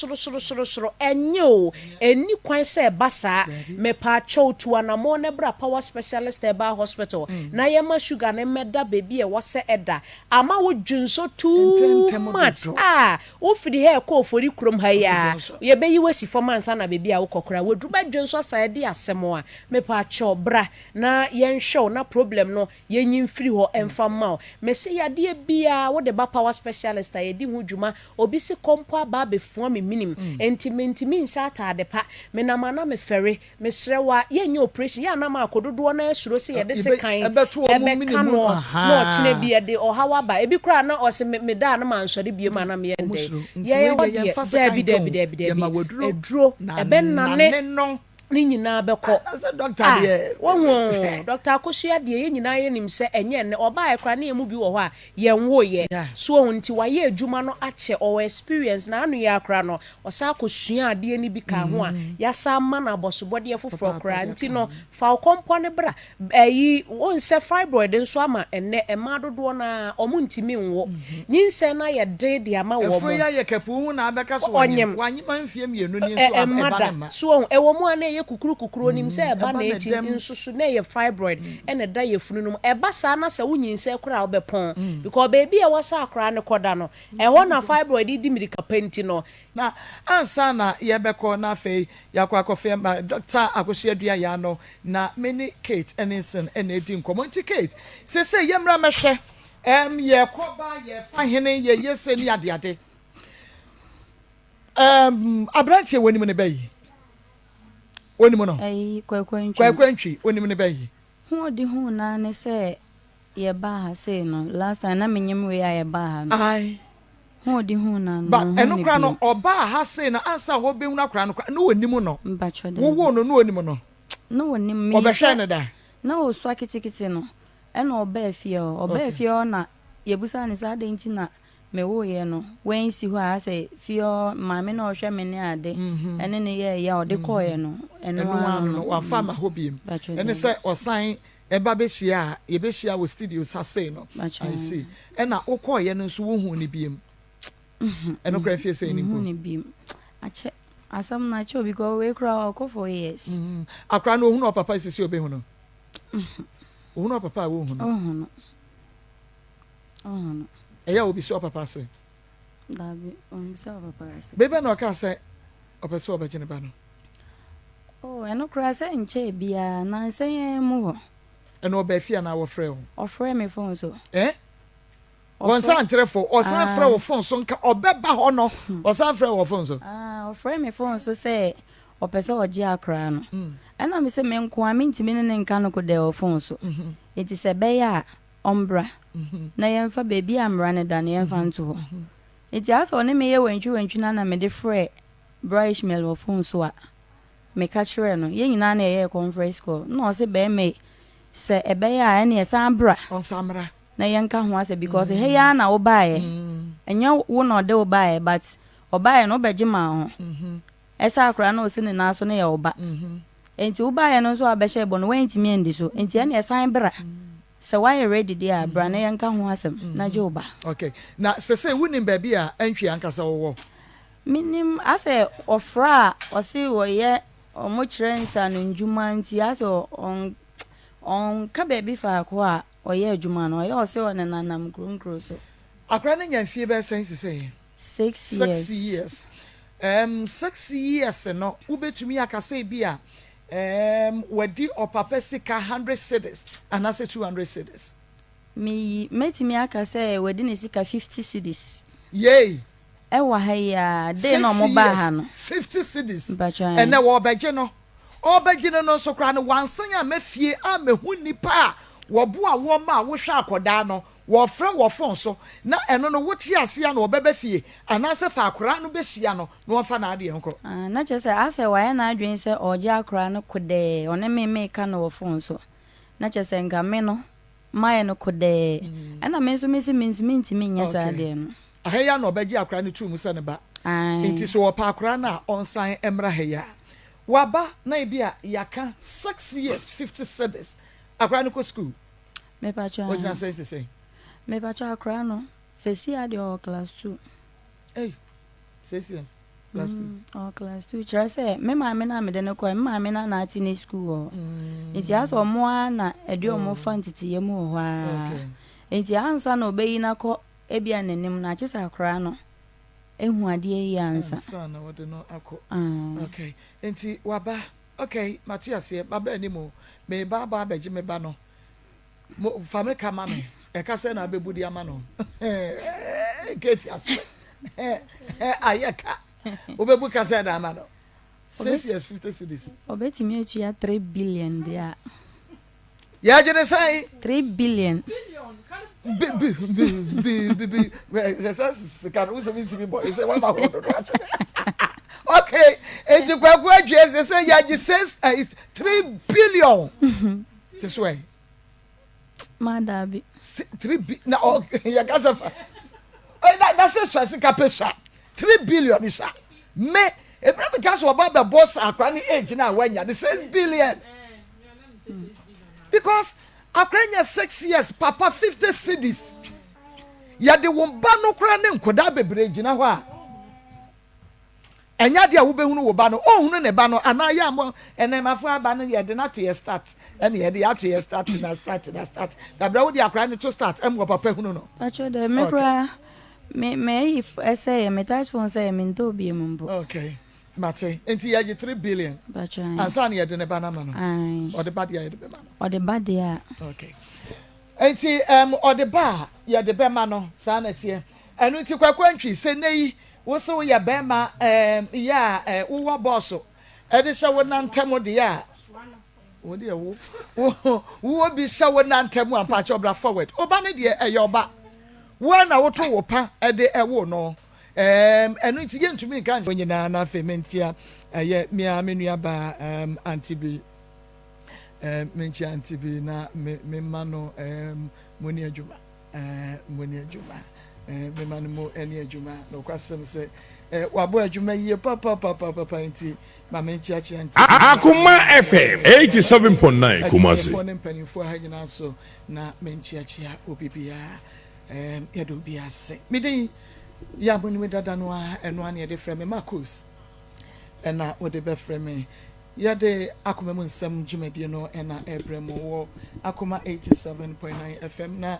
sorosorosorosoro, ɛnyɛ o, ɛnni kwan sɛ ɛba saa. Mepaakyɛw tu anammɔn na bra Power Specialist Herbal Hospital na yɛmma sugar no mmɛda baabi a ɛwɔ sɛ ɛda. Ama wo dwonsɔ too much a, Wofiri ha rekɔ Ofori kurom ha yi ara, yɛbɛyi wo asi fam ansa na baabi a wokɔ koraa woaduru. Bɛdwen so asa ɛde asɛm a, mepaakyɛw bra na yɛnhwɛ wo na problem no yɛnyi mfiri hɔ mfa mma wo. Mese yadeɛ biara wode ba power specialist a yɛdi ho dwuma. Obi se kɔ mpo aba abɛfua me menim enti mentumi nhyɛ ataade pa, menam a na mefɛre. Mesrɛ wo a, yɛnyɛ operation, yɛ a na maako dodoɔ no ara suro sɛ yɛde sekan bɛka noɔ na ɔkyena bi ɛde ɔhaw aba. Ebi koraa na ɔse me meda a na mansɔre biom a na meyɛ ndɛn? Yɛyɛ hɔ deɛ, daabi daabi daabi daabi, aduro ɛbɛnane. Ne nyinaa bɛkɔ. Na sɛ dɔkta Ah, deɛ. wahu oo, Dɔkta Akosua deɛ yɛn nyinaa yɛnim sɛ ɛnyɛ nnɛ, ɔbaeɛ koraa na yɛn mu bi wɔ hɔ a yɛnwoeɛ. Yeah. So wahu, nti wayɛ adwuma no akyɛ, ɔwɔ experience, na ano yi ara koraa no, ɔsan kɔsuaa adeɛ no bi kaa ho a, yɛasan ama no abɔsobɔdeɛ foforɔ Papaapa koraa. de Nti aka no, ho. fa wo kɔmpɔ no bra. Ayi, wohu sɛ fibroid nso ama ɛnnɛ mmaa dodoɔ no ara, wɔntumi nwo. Nyinsɛn no ayɛ den de ama Afuro yi wɔn. ayɛ kapuu ho na abɛka sɛ ɔnyem. Ɔnyem. Wanyem a mfeɛ mmienu ni nso a, Ɛmma ɛba no da. mma. So wahu? Ɛwɔ mu a na ɛyɛ kukuru kukuru, onim sɛ ɛba Ɛba na na akyi ɛdɛm. nso so na ɛyɛ fibroid na ɛda yafunu no mu. Ɛba saa na sɛ wonyinsɛn koraa a wobɛpɔn. Because baabi a ɛwɔ sɛ akwadaa no kɔda no, ɛhɔ na fibroid di mmirika pa nti no. Na ansa na yɛbɛkɔ na afei yɛakɔ akɔfɛ ma Dɔkta Akosua Duah ano na me ne Kate Enninson na ɛredi nkɔmmɔ. Nti Kate, seesei yɛmmra mmɛhwɛ, ɛɛm, yɛrekɔ ba, yɛrefa hene, yɛyɛ sei ne adeade. Ɛɛm, aberanteɛ wonim ne bɛ yi? Wonim no? Ɛyi, Kwaku Antwi. Kwaku Antwi, wonim ne bɛ yi? Ho ɔde huu no ara ne sɛ yɛbaa ha sei no, last time na menyem wei a yɛbaa ha no. Ae. Ho ɔde huu no ara no, But manhu ɛno no koraa no, bio. ɔbaa ha sei no, ansa na wɔbɛhunu akwadaa no koraa, na ɔnim no? Mpakyɛ daabi. Wowoo no, na ɔnim no? Na ɔnim. Menim Ɔbɛhwɛɛ sɛ no da? na ɔsua ketekete no, ɛna ɔbaa fie hɔ. Ɔbaa Okay. fie hɔ na yɛbisaa no sɛ adɛn nti na mewoeɛ no wansi hɔ a asɛ fie hɔ maame na ɔhwɛ me ne ade ɛne no yɛɛyɛ a ɔde kɔeɛ no ɛno Ɛno ara ara no no, no. wamfa amma hɔ biom. Mpakyɛ Ɛne daabi. sɛ ɔsan ba bɛhyia a, yɛbɛhyia wɔ studios ha sei no. Mpakyɛ I see. Ɛna wokɔeɛ no nso wohuu no biom? Ɛno koraa mfie sɛn ni Menhuu mpo? no biom. Akyɛ, asɛm no akyɛ o because wei koraa ɔkɔ 4 years. Akwadaa no ɔhunu ɔpapa sisi a ɔbɛhu no? Ɔhunu ɔpapa a wonhu no? Ɔnhu no. Ɔnhu no. Ɛyɛ a obisa ɔpapa ase? Dabi, ɔmmisa ɔpapa ase. Bere bɛn na ɔkaa sɛ ɔpɛ sɛ ɔbɛgye ne ba no? Oh, ɛno koraa sɛ nkyɛe biara, nnansa yi ara mu hɔ. Ɛno ɔbaa fie anaa wɔfrɛɛ wo? Ɔfrɛɛ me fon so. Eh? Wɔnsan nkyerɛ fo, ɔsan frɛ wo fon so nka ɔbɛba hɔ no, ɔsan frɛ wɔ fon so. Ah, ɔfrɛɛ me fon so sɛ ɔpɛ sɛ ɔgye akora no. Ɛna me se me nko ara mentumi ne no nka no kodɛɛ wɔ fon so. Enti sɛ ɛbɛyɛ a ɔmbra na yɛmfa baabi a mmara no da no yɛmfa nto hɔ. Enti asɛ ɔne me yɛ wantwiwantwi no a na mede frɛɛ Bra Ishmael wɔ fon so a meka kyerɛɛ no. Yɛn nyinaa na yɛyɛɛ conference call. Nna ɔse bɛrima yi sɛ ɛbɛyɛ a ɛneɛ san bra. Ɔnsan mmra. Na yɛnka ho asɛm because ha yi ara na wobaeɛ. Ɛnyɛ wo na ɔde wo baeɛ but ɔbaeɛ no wobɛgye maa ho. Ɛsɛ akwadaa no a ɔsi ne nan so no yɛ wo ba. Enti wobaeɛ no nso a wobɛhyɛɛ bɔ no woantumi andi so. Enti ɛneɛ san bra. Sɛ woayɛ ready deɛ a bra na yɛnka ho asɛm na gye wo ba. Okay. Na sesei wonim baabi a Antwi ankasa ɔwɔ? Menim, asɛ ɔfrɛ a ɔse ɔyɛ ɔmo kyerɛ nsaano ndwuma nti asɛ ɔnka baabi faako a ɔyɛ adwuma no, ɔyɛ ɔse ɔnenanam nkuro nkuro so. Akwadaa no anya mfie bɛyɛ sɛn sesei? Six years. Six years. Ɛɛm 6 years no wobɛtumi aka sɛ ebi a ɛɛm wadi ɔpapa sika 100 cedis anaasɛ 200 cedis. Meyi, mɛtumi aka sɛ wadi ne sika 50 cedis. Yei! Ɛwɔ ha yi ara, day na Six ɔmo baa years, ha no. 50 cedis. Mpakyɛ. Ɛnɛ wɔɔbɛgye no. Ɔɔbɛgye no no nso koraa no wansan amma fie ammɛhu nnipa a wɔboa woɔ ma wohwɛ akɔdaa no. Wɔfrɛ wɔ phone so na ɛno no wote aseɛ a na ɔbɛba fie anaasɛ fa akwadaa no bɛhyia no na ɔmfa n'adeɛ nkɔ. Ah, na kyerɛ sɛ asɛ wayɛ n'adwene sɛ ɔregye akwadaa no kodɛɛ, ɔne me meka no wɔ phone so. Na kyerɛ sɛ nka me no mayɛ no kodɛɛ. Ɛna me nso mese mentumi ntumi nyɛ saa adeɛ no. Aha yi ara na ɔbɛgye akwadaa no too mu sɛ ne ba. Ae. Nti sɛ ɔpɛ akwadaa no a ɔnsan mmra ha yi ara. Waba na ebi a yɛaka 6 years 50 cedis. Akwadaa no kɔ school? Mepakyɛ Ogyina ae. sɛn sesei? Mepakyɛ akwadaa no, sɛsi ara deɛ ɔwɔ class two. Ei, 6 years, class two. Ɔwɔ class two. Kyerɛ sɛ me maame no a mede no kɔɛ, me maame no na ate ne school wɔ hɔ. Nti asɛ ɔmo ara na ɛde ɔmo fa nteteyɛ mu wɔ hɔ ara. Nti ansa na ɔbɛyi no akɔ ebia n'anim no, agye sɛ akwadaa no ehu adeɛ yie ansa. Ansa na wɔde no akɔ. Ae. Okay. Nti waba. Okay, mate aseɛ. Maba anim o. Meba aba abɛgye me ba no. Mo, fa me ka ma me. Ɛka sɛn na abɛbu de ama no? Kate asere. Ayɛ ka. Wobɛbu ka sɛn na ama no? 6 years, 50 cedis. Ɔbɛtumi atua 3 billion deɛ a. Yɛgye ne sɛn? 3 billion. Bi bi bi bi bi bi sɛ sika no wosɛ mentumi bɔ sɛ woama hɔ dodo akyɛ. Okay. Enti Kwaku Antwi ɛsɛ sɛ yɛagye six eh, 3 billion te so ɛ. Ma daabi. 3 bi na ɔ yɛka sɛ fa na na sɛ sua sika pɛ sua 3 billion sua me ebira mi ka sɛ ɔba bɛbɔ sa akora ne age na wanya ne 6 billion because akora nya 6 years, papa 50 cedis yɛde wɔn ba no kora ne nkɔdaa bebree gyina hɔ a ɛnyɛ adeɛ a wobɛhunu wo ba no, ɔnhunu ne ba no anaa yɛ amɔ ɛnɛmafo aba no yɛde no ato yɛ start ɛne yɛde ato yɛ start na start na start dabrɛ wode akora no to start ɛmu wɔ papa hunu no. Patro dɛ me koraa me me ɛsɛ yɛ me touch phone sɛ yɛ me ntɔ obi mu mpo. Okay, mate. Nti yɛgye 3 billion Patro. ansa na yɛde ne ba no ama no. Ɔde ba deɛ a, yɛde bɛma no. Ɔde ba deɛ a. Okay, nti ɔde ba a, yɛde bɛma no saa na ɛteɛ. Ɛno nti Kwaku Antwi, sɛ nne yi wo sɛ woyɛ bɛrima yɛ a wowɔ bɔɔso ɛde hyɛ wo nantam deɛ a, wo deɛ wo wowɔ bi hyɛ wo nantam a, mpakyɛ ɔbra forward. Ɔba no deɛ ɛyɛ ɔba wo a na woto wo pa ɛde ɛwo no. Ɛno nti yɛntumi nka nkyɛn nyinaa na afei mentia ɛyɛ mea me nua baa aunty bi, menkyia aunty bi na me mema no mo ni adwuma, mo ni adwuma, mema no mo ani adwuma. Na ɔkwasɛm sɛ wabɔ adwuma yie papapapapa nti ma menkyiakyia nti. Akoma FM 87.9 Kumasi. Adwumayɛfoɔ ne mpanimfoɔ ha nyinaa so na menkyiakyia obi biara. Yɛde obi ase. Meden yɛ abonim dada no a, ɛno a ne yɛde frɛ me Marcos ɛna wode bɛfrɛ me. Yɛde Akoma mu Nsɛm dwumadie no ɛna ɛbrɛ mu wɔ Akoma 87.9 FM na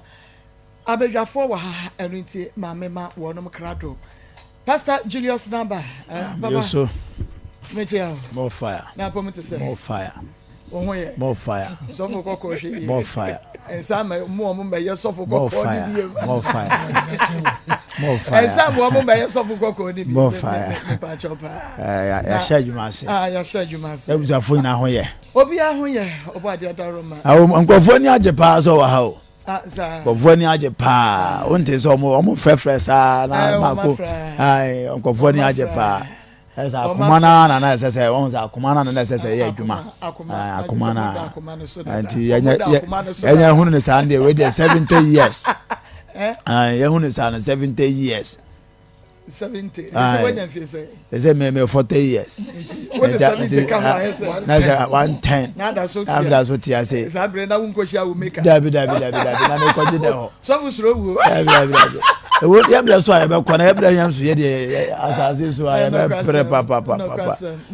abadwafoɔ wɔ ha. Ɛno nti maame ma wɔnom krado. Pastor Julius Naba, baba. Yoso. Mekyia o. More fire. Na apɔm te sɛ? More fire. Wo ho yɛ? More fire. Sɔfo kɔkɔɔ hwɛ yie. More fire. Nsa ma mu ɔmo mɛyɛ sɔfo More kɔkɔɔ fire. ni biem. More fire. More fire. Nsa mu ɔmo mɛyɛ sɔfo kɔkɔɔ ni bi. More fire. Mepa kyɛw paa. Yɛahyɛ adwuma ase. Ah, yɛahyɛ adwuma ase. Abusuafo nyinaa ho yɛ? Obiara ho yɛ, ɔbɔ adeɛ daroma. Awo nkurɔfoɔ ani agye paa sɛ ɔwɔ ha o. Ah, saa. Nkurɔfoɔ ani agye paa. Wonte sɛ ɔmo frɛfrɛ saa na Eh, ɔmo maako. afrɛ. Ayi, nkurɔfoɔ ani Ɔmo agye afrɛ. paa. Ɛsɛ Ɔmo akoma afrɛ. naa na na ɛsɛ sɛ wɔn sɛ akoma naa na na ɛsɛ sɛ ɛyɛ adwuma. Akoma, Ayi, na akoma gye sɛ naa. moda akoma no so dada. Nti yɛnyɛ Ɔmo da yɛ akoma no so yɛnyɛ dada. hunu ne saa deɛ, wei deɛ 70 years. Eh? Ayi, yɛhunu ne saa no 70 years. 70. Aye. Sɛ woanya mfie sɛ? Ɛsɛ mɛ 40 years. Nti wode 70 ka ho ayɛ sɛ? Na sɛ 110. Na ada so Na tia. da so te ase. Saa berɛ na wonkɔhyia wo maker. Dabi, dabi, dabi, dabi, na mekɔgye dɛ hɔ. Sɔfo suro wuo. Dabi, dabi, dabi, ewo yɛbrɛ so a yɛbɛkɔ na yɛbrɛ yɛn so yɛ deɛ asase so a yɛbɛpere papapapa.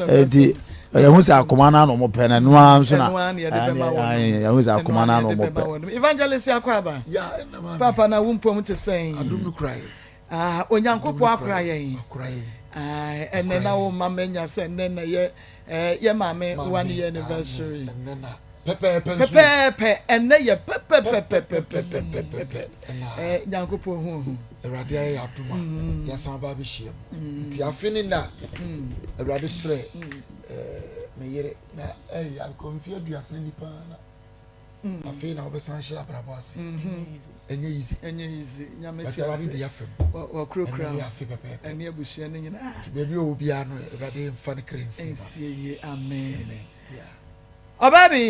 Eti yɛhu sɛ akoma no ano mo pɛ na ɛnoa nso na Ɛno ara na yɛde bɛma wɔn. Ayi, yɛhu sɛ akoma no ano mo pɛ. Evangelist akɔ aba. Ya, ɛna maame. Papa, na wo mpom te sɛn? Adom no kura yɛ. Ah, Onyankopɔn akora yɛn. Akora yɛn. Ah, ɛnɛ na wo ma manya sɛ nnɛ na yɛ yɛ maame 1 year anniversary. Ɛnɛ na pɛpɛɛpɛ nso. Pɛpɛɛpɛ, ɛnɛ yɛ pɛpɛpɛpɛpɛpɛpɛ. Ɛna Nyankopɔn hu hu. Awurade ayɛ yɛ adom a yɛasan ba abɛhyia mu. Nti afe ne na Awurade frɛ me yere na ɛyɛ akɔ mfe 30 ni paa na afei na wobɛsan hyɛ abrabɔ ase. Ɛnyɛ easy. Ɛnyɛ easy. Nyame But te Awurade ase. de yɛafam. Wɔkurakura Ɛnɛ yɛ afe pɛpɛɛpɛ. ɛne abusua no nyinaa. Nti baabi a ɔwɔ biara no, Awurade mfa ne kra nsie ma. Nsie yie. Amen. Amen. Yeah. Ɔbaa bi.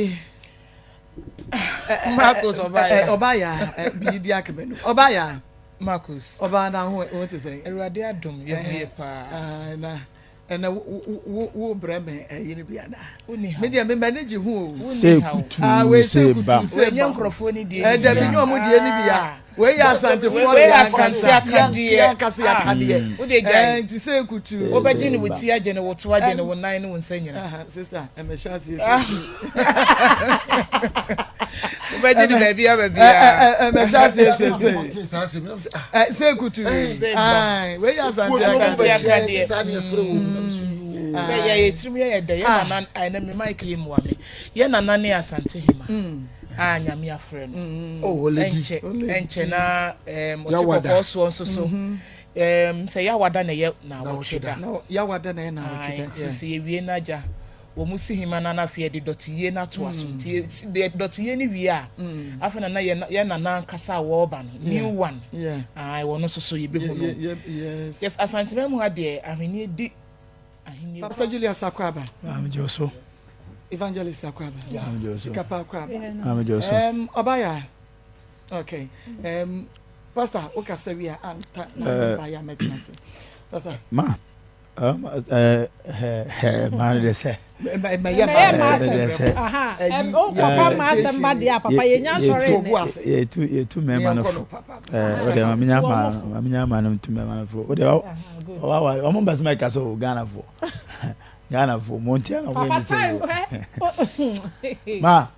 Marcus ɔbaa ya. Ɔbaa ya bii di akama nu. Ɔbaa ya. Marcus. Ɔbaa na ho te sɛ? Awurade adom, yɛ ho yɛ paa. Ah, na ɛnɛ wo wo brɛ me ɛyi no bi ana? Wonni ha. Me deɛ me m'ani gye ho o. Se ha o. kutu Ah, wei se sɛ bam. kutu se Wɔnyɛ bam. nkurɔfoɔ ni deɛ. Ɛdabi, nyɛ ɔmo deɛ ni bi ya. Wei yɛ Asantefoɔ Wei deɛ yɛ Asante ankasa. akadeɛ. Yɛn ankasa yɛ akadeɛ. Wode gyae. Nti sɛ kutu. Wobɛgye ne wo ti, agye ne wo to, agye ne wo nan ne wo nsa nyinaa. Aha, sister, ɛmɛhyɛ aseɛ sɛ. Wobɛgye ne baabi a baabiara. Ɛmɛhyɛ aseɛ sɛ. Ɔte saa asɛm yi, na mesɛ, ah, Sɛ kutu. Ayi, wei yɛ Asante kuo no Asante akadeɛ. akadeɛ. Saa ne yɛfrɛ wɔ mu nam so yoo. Sɛ yɛyɛ tirim yɛyɛ dɛ yɛ nana ɛnɛ me mic yi mmoa me yɛ nana ne Asante hema a Nyame afrɛ no. Oh, lady. Ɛnkyɛ na ɔte Yawada. kɔkɔɔ soɔ nso so sɛ Yawada na ɛyɛ naawɔtwe da. Na Yawada na ɛyɛ naawɔtwe da. Nti sɛ yɛwie no agya wɔn mu si hema no na afei yɛde dɔteyie no atoa so. Nti yɛsi deɛ dɔteyie no wie a, afei na na yɛ nana ankasa a wɔreba no, new one. Ae, wɔn nso so yɛbɛhu no. Yes, Asanteman mu ha deɛ ahwenneɛ di. Ahenni. Pastor Julius Akwaaba. Maame gye so. Evangelist Akwaaba. Maame gye so. Sikapa Akwaaba. Maame gye so. Um, Ɔbaya. Okay. Um, Pastor, wokasa wie a anta na eh. ba ya mɛtena ase. Pastor. Ma. Um, eh, eh, ma de sɛ. Mɛyɛ ma de sɛ. Wokɔfa ma asɛm ba deɛ a papa yɛnya nsɔre nnɛ. Yɛtu yɛtu mmarima no fo. Wode ma menya ma ma menya ma no tu mmarima no fo. Wode wa wa wɔn mpɛ sɛ mɛka sɛ o Ghana fo. Ghana fo mo ntia na wɔn yɛ mi sɛ ma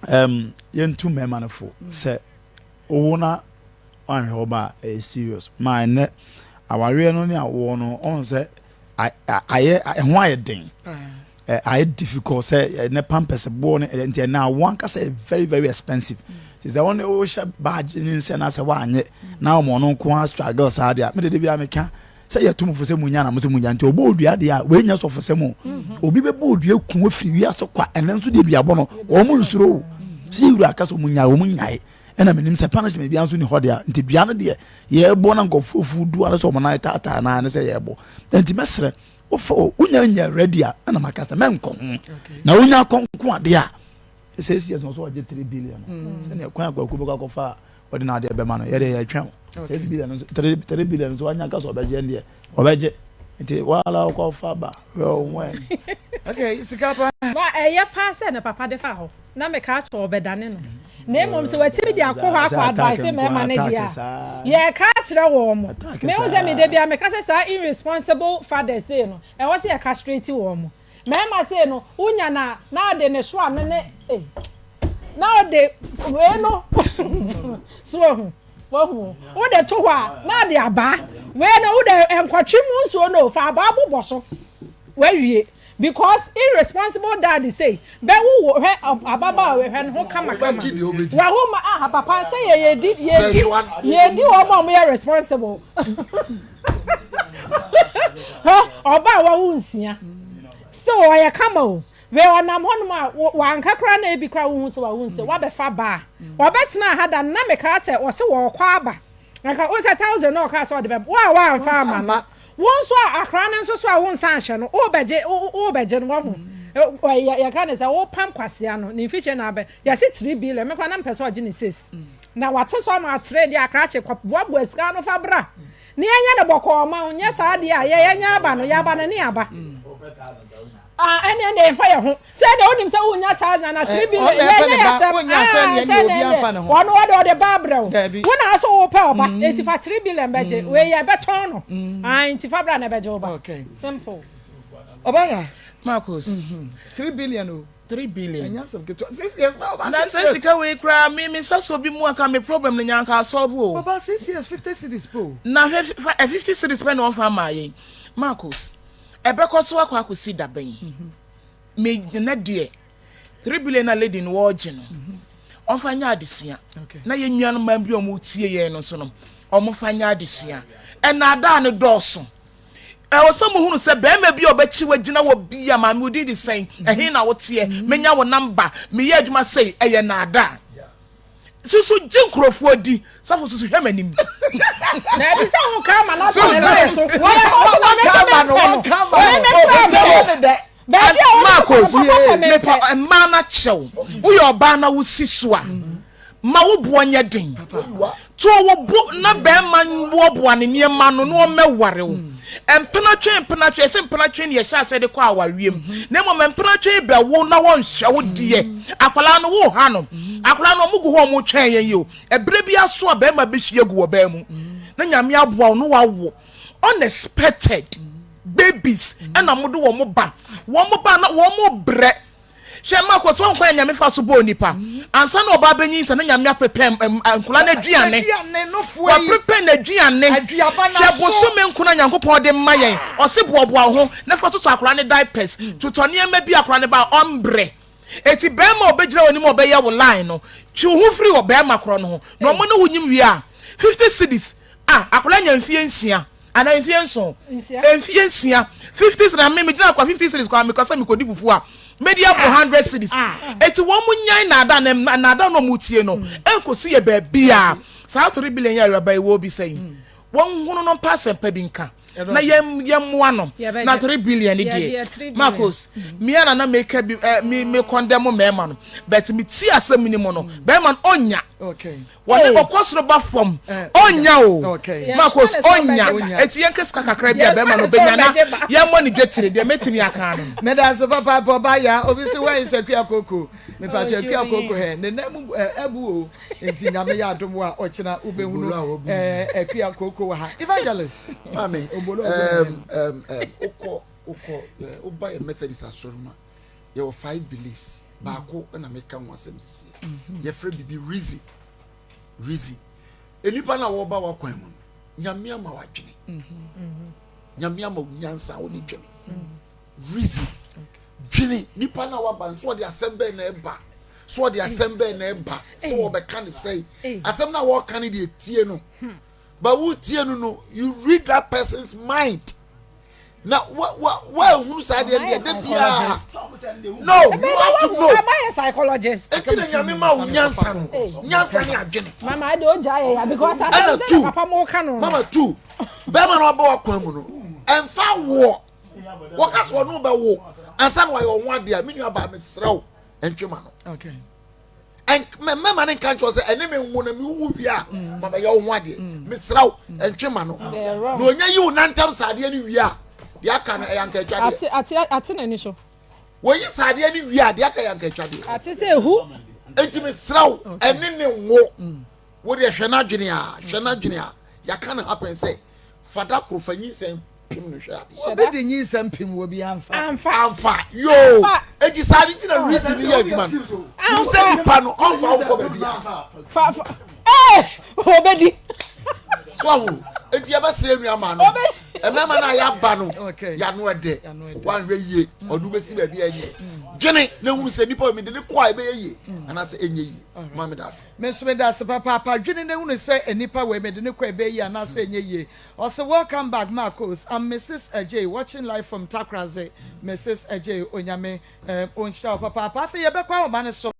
um, yɛntu mmarima no fo sɛ owo na wanhwɛ wo ba a ɛyɛ serious ma ɛnɛ awareɛ no ne awoɔ no ɔn sɛ ayɛ ɛho ayɛ den ayɛ difficult sɛ ɛnɛ pampers boɔ no nti ɛnɛ awoɔ ankasa yɛ very very expensive ti sɛ wɔn wohyɛ baagye ne nsɛ na sɛ wanyɛ na wɔn ɔno nko ara struggle saa deɛ me dede bi a meka sɛ yɛ tum fo sɛ mu nya na mo sɛ mu nya nti ɔbɔ odua deɛ a wei nyɛ sɔfo sɛ mo obi bɛbɔ odua kun afiri wiase kwa ɛnɛ nso deɛ duabɔ no wɔn mo nsuro o sɛ yɛwura aka sɛ wɔn nya wɔn nyae ɛna menim sɛ punishment biara nso ni hɔ deɛ nti dua no deɛ yɛbɔ na nkurɔfoɔ fu du ara sɛ wɔn nan taataa naa ne sɛ yɛbɔ nti mɛsrɛ wofa wonya nya ready a ɛna maka sɛ mɛnkɔ ho na wonya akɔnko adeɛ a sɛ esi ɛsɛ ɔsɛ ɔgye 3 billion mm. sɛnea kwan akwaku bɛkɔ akɔfa a ɔde n'adeɛ bɛma no yɛde yɛtwɛn o sɛ billion nso 3 billion nso wanya nka sɛ ɔbɛgye deɛ ɔbɛgye nti wala ɔkɔfa ba hwɛ ɔho ɛ. Okay, sika pa. Ba ɛyɛ paa sɛ ne papa de fa hɔ. Na mekaa sɛ ɔbɛdane no. Na mmom sɛ watumi de akɔ hɔ akɔ advice mmarima no deɛ a, yɛreka akyerɛ wɔn. Mehu sɛ me da biara meka sɛ saa irresponsible fathers sei no, ɛwɔ sɛ yɛ castrate wɔn. Mmarima sei no, wonya no a, na ɔde ne so ano ne ei, na ɔde wei no, so wahu, wahu, wode to hɔ a, na ɔde abaa, wei no wode nkɔtwe mu nsuo no, fa abaa bobɔ so, wawie. Because irresponsible dad sei bɛ wo wo hwɛ ababaawa wei hwɛ ne ho kama kama wawo ma aha papa sɛ yɛ yɛ di yɛ di yɛ di wɔn a wɔn yɛ responsible hɛ ɔbaa wawo nsia still ɔyɛ kama o wei ɔnam hɔnom a wanka koraa na ebi koraa wohu sɛ wawo nsia wabɛfa baa ɔbɛtena ha da na mekaa sɛ ɔse wɔkɔ aba Anka wo sɛ thousand na ɔkaa sɛ ɔde bɛma wo a woamfa ama no. Wo nso a akora no nso so a wo nsa anhyɛ no, wobɛgye wobɛgye no wahu. Yɛka ne sɛ wopam kwasea no, ne mfikyire na abɛ. Yɛse 3 billion, me koraa na mepɛ sɛ ɔgye ne six. Na wate so ama atere deɛ akrakye kɔ boaboa sika no fa bra. Ne yɛnyɛ no bɔkɔɔ ma wo, nyɛ saa deɛ a yɛ yɛnyɛ aba no, yɛaba no ne aba. Ah, ɛne ɛne ɛmfa yɛ ho. Sɛ deɛ wonim sɛ wonya thousand na three billion yɛ yɛ yɛ asɛm ah sɛ ne ɛnɛ ɔno ɔde ɔde ba abrɛ wo wo na asɔ wo pɛ ɔba eti fa three billion bɛgye wei yɛ bɛtɔn no ah nti fa bra na ɛbɛgye wo ba simple. Ɔba ya. Marcus. 3 billion o. 3 billion. Ɛnyɛ asɛm ketewa. 6 years na ɔba. Na sɛ sika wei koraa me me nsa so bi mu anka me problem no nya anka asɔlvo o. Ɔba 6 years 50 cedis po. Na hwɛ 50 cedis pɛ na ɔmfa maa yɛn Marcus. Ɛbɛkɔ so akɔ akɔsi da bɛn? Me nnɛ deɛ, 3 billion na lady no wɔregye no, ɔmfa nyɛ adesua. Na yɛn nuanom mmaa bi a wɔretie yɛn no nso no, wɔmfa nyɛ adesua. Ɛnaadaa no dɔɔso. Ɛwɔ sɛ mohunu sɛ barima bi a ɔbɛkyi wagyina wɔ bi a maame wo din de sɛn, ɛhe na woteɛ, menya wo namba, meyɛ adwuma sei, ɛyɛ naadaa. Susu gye nkurɔfoɔ di. Sɔfo susu hwɛ m'anim. Daabi sɛ wo ka ama no atɔ ne line so. Wɔyɛ hɔ so na mɛsɛ mɛmpɛ no. Mɛmɛkura mpɛ. Baabi a wɔn Marcos, mepa mmaa no akyɛw. Woyɛ ɔbaa na wosi so a, ma wo boɔ nyɛ den. To wo bo na bɛrima mmoaboa ne nneɛma no na ɔmmɛware wo. Mpenatwe mpenatwe, ɛsɛ mpenatwe ne yɛhyɛ aseɛ de kɔ awareɛ mu. Na mmom mpenatwe bɛwo na wɔnhwɛ wo deɛ. Akwadaa no wo ha no. Akwadaa no ɔmo gu hɔ ɔmo twɛn yɛn yi o. Ɛberɛ bi aso a bɛrima bɛhwie agu wɔ baa mu. Na Nyame aboa wo na wawo. Unexpected babies ɛna mo de wɔn ba. Wɔn ba na wɔn brɛ. Hwɛ ma kɔ so nkwan a Nyame fa so bɔɔ nipa. Ansa na ɔba abɛnyinsɛn na Nyame aprepare nkwadaa no aduane. Waprepare n'aduane. Hwɛ bosome nko na Nyankopɔn de ma yɛn. Ɔse boaboa wo ho na fa totɔ akwadaa no diapers. Totɔ nneɛma bi akwadaa no ba a ɔmbrɛ. Eti bɛrima a ɔbɛgyina w'anim a ɔbɛyɛ wo line no, twe wo ho firi ɔbɛrima korɔ no ho. Na ɔmo ne wo nyim wie a, 50 cedis a akwadaa nya mfie nsia. Anaa mfie nson? Mfie nsia. 50 cedis na me megyina kwa 50 cedis kwa mekɔ sɛ mekɔdi fufuo a mɛdi aboro 100 cedis. Eti wɔn mo nyan naadaa na naadaa na wɔn tie no ɛnkosi yɛ baabiara. Saa 3 billion yi a awuraba yi wɔrebisa yi, wɔn hunu no mpa asɛmpa bi nka. na yɛn yɛmmoa no na 3 billion ne deɛ Marcos mia na na meka bi eh, me me condemn mmarima no but me ti asɛm ni mu no bɛrima no ɔnya wɔne ɔkɔ soro ba fam ɔnya o Marcos ɔnya eti yɛn kesi kakra bi a bɛrima no bɛnya na yɛmmɔ ne dwetire deɛ mɛtumi aka no. Meda ase papaapa ɔba ya obi se where is Akua Koko mepakyɛ Akua Koko hɛ ne nan mu abu o nti nyame yɛ adom a ɔkyena wobɛhunu Akua Koko wɔ ha evangelist. Maame um, um, um, wokɔ wokɔ woba yɛ Methodist asɔre mu a yɛwɔ five beliefs baako na meka ho asɛm sisi yɛfrɛ biribi reason reason nnipa no a wɔba w'akwan mu no nyame ama w'adwene nyame ama wo nyansa a wode dwene reason dwene nipa no a waba no so ɔde asɛm bɛn na ɛba so ɔde asɛm bɛn na ɛba sɛ wɔbɛka ne sɛe asɛm no a wɔka no deɛ tie no but wotie no no you read that person's mind na wa wa wa ehunu saa deɛ deɛ de biara no you have to know abayɛ psychologist eti na nyame ma wo nyansa no nyansa ne adwene mama ade o gya yɛ ya because asɛm sɛ papa mo ka no mama tu bɛrima na ɔbɛ wakwan mu no ɛnfa woɔ wɔka sɛ ɔno bɛwo ansa na wayɛ ɔho adeɛ a me nua baa mesrɛ wo ɛntwe ma no mɛma ne nka nkyerɛ sɛ ɛne me nwo na mewu wie a mm. ma bɛyɛ wo ho adeɛ mm. mesrɛ wo mm. ɛntwe ma no na ɔnya yi wo nantam saa adeɛ no wie a deɛ aka no ɛyɛ anka atwadeɛ ate n'ani so wɔyi saa adeɛ no wie a deɛ aka yɛ anka atwadeɛ ate sɛ ehu enti mesrɛ wo ɛne ne nwo wo deɛ hwɛ n'adwene a hwɛ n'adwene a yɛaka no happen sɛ fada koro fa nyinsɛn pem no hwɛ adeɛ. Obi de nyinsɛn pem wɔ bi anfa. Anfa. Anfa yoo eti saa ne ti na reason ni yɛ adwuma no hu sɛ nipa no ɔnfa wo kɔ baabi a. Fa fa ee obedi. So ahu eti yɛ bɛ srɛ nua maa no mmarima no a yaba no yano ɛdɛ wanhwɛ yie ɔde wobɛsi baabi a ɛnyɛ dwene na ehunu sɛ nipa mi de ne kɔ a ɛbɛyɛ yie anaasɛ ɛnyɛ yie maa mi da ase. Me nso meda ase papaapa. Dwene na hunu sɛ nnipa wei mede no kɔ a ɛbɛyɛ yie anaasɛ ɛnyɛ yie. Ɔse welcome back Marcos, I'm Mrs Adjei watching live from Takoradi. Mrs Adjei Onyame onhyira wo papaapa. Afei yɛbɛkɔ ahoma no so.